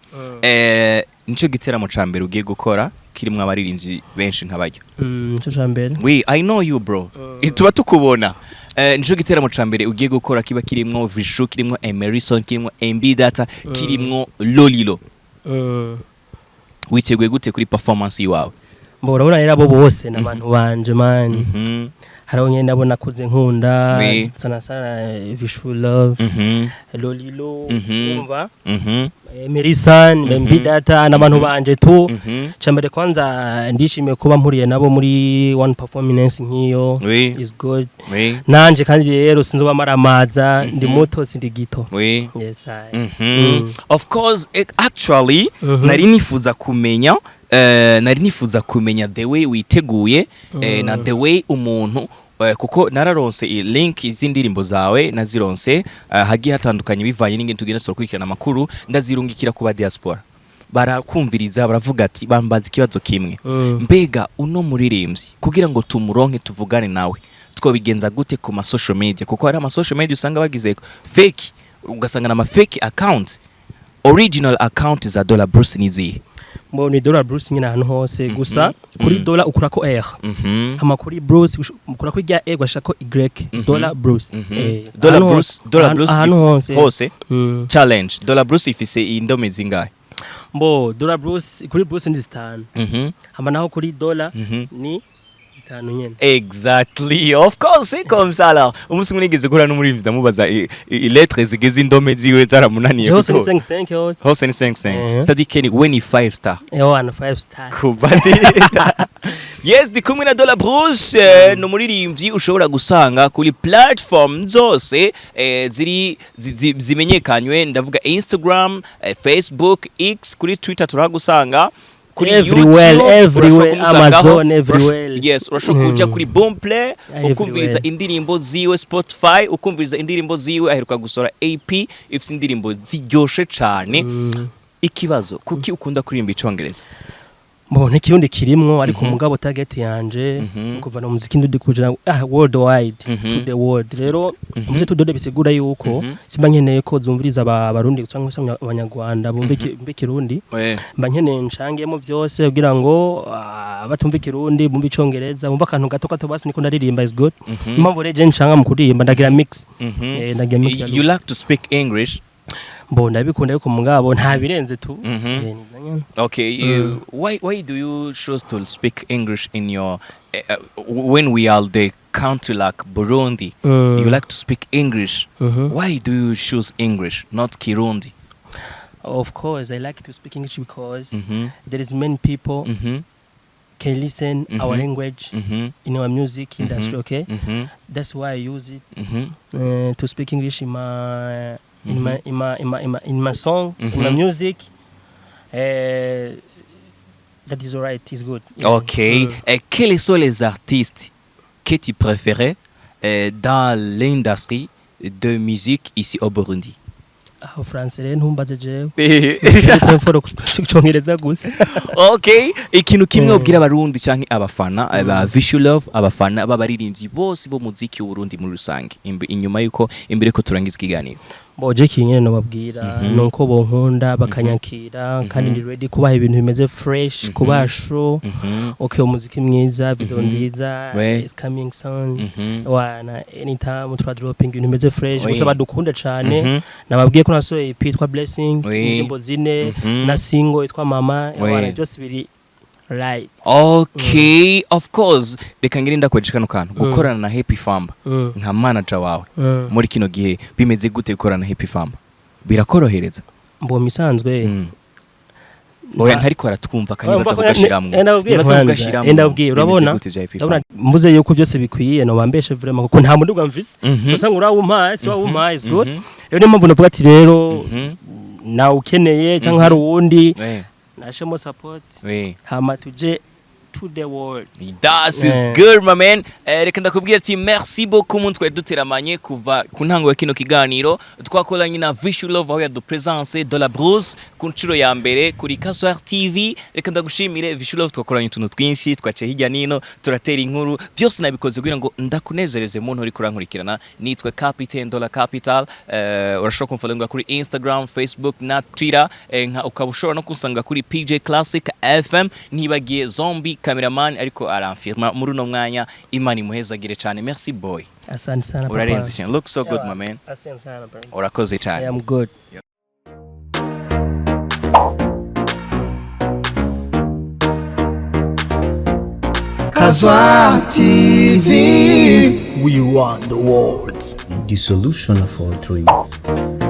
[SPEAKER 1] Nico giteramo ca mbere ugiye gukora kirimwo abaririmbyi benshi nk'abaryo?
[SPEAKER 4] Nico ca mbere.
[SPEAKER 1] We, I know you, bro. Tuba tukubona. Nico giteramo ca mbere ugiye gukora kiba kirimwo Vishu, kirimwo Emerson, kirimwo MB Data, kirimwo Lolilo? Witeguye gute kuri performance iwawe?
[SPEAKER 4] Mbo urabona rero abo bose ni abantu banje, man. Hariho nyene ndabona nakuze nkunda. Sana sana Vishu Love, Lolilo, umva, Merisan, MB Data n'abantu banje tu. Cambere kwanza ndishimiye kuba mpuriye nabo muri one performance nk'iyo. Is good. Nanje kandi rero sinzoba maramaza, ndi muto sindi gito. Yes, I.
[SPEAKER 1] Of course, actually nari nifuza kumenya the way witeguye, na the way umuntu, kuko nararonse i link z'indirimbo zawe, nazironse hagiye hatandukanye bivanye n'ingene tugenda turakurikirana amakuru, ndazirungikira kuba diaspora, barakumviriza, baravuga ati, bambaza ikibazo kimwe: mbega uno muririmbyi kugira ngo tumuronke tuvugane nawe twobigenza gute ku ma social media? Kuko hari ama social media usanga bagize fake, ugasanga na ama fake accounts. Original account za Dollar Bruce ni zihe?
[SPEAKER 4] Mbo ni Dollar Bruce nyine ahantu hose, gusa kuri Dollar ukurako R. Hama kuri Bruce ukurako irya E, ugashirako Y. Dollar Bruce.
[SPEAKER 1] Dollar
[SPEAKER 4] Ahantu
[SPEAKER 1] Bruce, Dollar Bruce
[SPEAKER 4] ahantu hose.
[SPEAKER 1] Hose. Challenge, Dollar Bruce ifise indome zingahe?
[SPEAKER 4] Mbo Dollar Bruce, kuri Bruce ni 5. Hama naho kuri Dollar ni 5 nyene.
[SPEAKER 1] Exactly, of course, c'est comme ça alors. Umunsi umwe nigeze guhura n'umuririmbyi, ndamubaza lettre zigeze indome ziwe, zaramunaniye.
[SPEAKER 4] Hose ni
[SPEAKER 1] Kuko
[SPEAKER 4] 5 5 hose.
[SPEAKER 1] Hose ni 5 5. C'est-à-dire que we ni 5 star.
[SPEAKER 4] Ewa na 5 star.
[SPEAKER 1] Kubadita. Yes, ndi kumwe na Dollar Bruce, ni umuririmbyi ushobora gusanga kuri platform zose ziri zimenyekanywe, ndavuga Instagram, Facebook, X, kuri Twitter turahagusanga, kuri
[SPEAKER 4] Everywhere,
[SPEAKER 1] YouTube
[SPEAKER 4] everywhere,
[SPEAKER 1] urashobora kumusangaho.
[SPEAKER 4] Amazon, everywhere.
[SPEAKER 1] Yes, urashobora kuja kuri Boomplay ukumviriza
[SPEAKER 4] Everywhere.
[SPEAKER 1] indirimbo ziwe, Spotify ukumviriza indirimbo ziwe. Aheruka gusora EP ifise indirimbo ziryoshe cane. Ikibazo, kuki ukunda kuririmba Icongereza?
[SPEAKER 4] Mbo n'ikirundi kirimwo, ariko umugabo target yanje kuva no muziki ndi kuja worldwide, to the world. Rero muje tudode bisigura yuko simba nkeneye ko zumviriza Abarundi cyangwa se Abanyarwanda bumve bumve Ikirundi. Mba nkeneye nshangemo byose kugira ngo batumva Ikirundi bumve Icongereza, bumve akantu gato gato, basi niko ndaririmba, is good. Impamvu rero je nshanga mu kuririmba ndagira mix. Ndagira mix ya
[SPEAKER 1] You like to speak English?
[SPEAKER 4] Mbo ndabikunda, ariko mugabo nta birenze tu. Eh, nivyo nyene.
[SPEAKER 1] Okay, why do you choose to speak English in your when we are the country like Burundi? You like to speak English. Why do you choose English, not Kirundi?
[SPEAKER 4] Of course, I like to speak English because there is many people can listen our language in our music industry. Okay, that's why I use it to speak English in my in my in my in my, in my song, in my music. That is alright. It's good. Yeah.
[SPEAKER 1] Ok. Et quels sont les artistes que tu préférais dans l'industrie de musique ici au Burundi?
[SPEAKER 4] Aho France rero ntumbaze, jewe mforo kucongereza gusa.
[SPEAKER 1] Okay, ikintu kimwe ubwira abarundi canke abafana ba Vichou Love, abafana b'abaririmbyi bose bo muziki w'Uburundi muri rusange, inyuma yuko imbere ko turangiza ikiganiro.
[SPEAKER 4] Boje kinyene nobabwira nuko bonkunda bakanyakira, kandi ndi ready kubaha ibintu bimeze fresh, kubaha show. Okay, umuziki mwiza, video nziza is coming soon. Wana anytime twa dropping ibintu bimeze fresh. Gusa badukunda cane. Nababwiye ko nasohoye EP yitwa Blessing, indirimbo zine na single yitwa Mama. Wana byose biri right.
[SPEAKER 1] Okay, of course, reka ngire ndakweje kano kantu: gukorana na Happy Famba nka manager wawe muri kino gihe bimeze gute? Gukorana na Happy Famba birakorohereza?
[SPEAKER 4] Mboma isanzwe.
[SPEAKER 1] Oya, ntariko aratwumva kandi nibaza kugashiramwo.
[SPEAKER 4] Ndababwiye
[SPEAKER 1] Nibaza
[SPEAKER 4] kwanza,
[SPEAKER 1] kugashiramwo.
[SPEAKER 4] ndababwiye,
[SPEAKER 1] Bimeze
[SPEAKER 4] urabona
[SPEAKER 1] gute vya Happy
[SPEAKER 4] ndabona
[SPEAKER 1] Famba?
[SPEAKER 4] mbuze yuko byose bikwiye, no bambeshe vraiment, kuko nta muduga mfise. Gusa ngo urawumpaye, si wawumpaye, is good. Rero niyo mpamvu navuga ati rero nawe ukeneye cyangwa hari uwundi nashemo support, hama tuje to the world.
[SPEAKER 1] That is good, my man. Reka ndakubwira ati merci beaucoup muntu twari duteramanye kuva ku ntango ya kino kiganiro. Twakoranye na Vichou Love aho yadupresence de la Brousse ku nshuro ya mbere kuri Kaswar TV. Reka ndagushimire, Vichou Love. Twakoranye utuntu twinshi, twaciye hirya nino, turatera inkuru, byose nabikoze kugira ngo ndakunezereze muntu uri kurankurikirana. Nitwe Captain Dollar Capital. Urashobora kumfollowinga kuri Instagram, Facebook na Twitter, nka ukaba ushobora no kunsanga kuri PJ Classic FM. Ntibagiye Zombie cameraman ariko aramfirma muri uno mwanya. Imana imuhezagire cyane. Merci, boy.
[SPEAKER 4] Asante sana, papa.
[SPEAKER 1] Urarenze cyane, look so good, my man.
[SPEAKER 4] Asante sana, bro.
[SPEAKER 1] Urakoze
[SPEAKER 4] I
[SPEAKER 1] cyane.
[SPEAKER 4] am good.
[SPEAKER 3] Kazwa TV.
[SPEAKER 4] We want the words.
[SPEAKER 3] The solution of all dreams.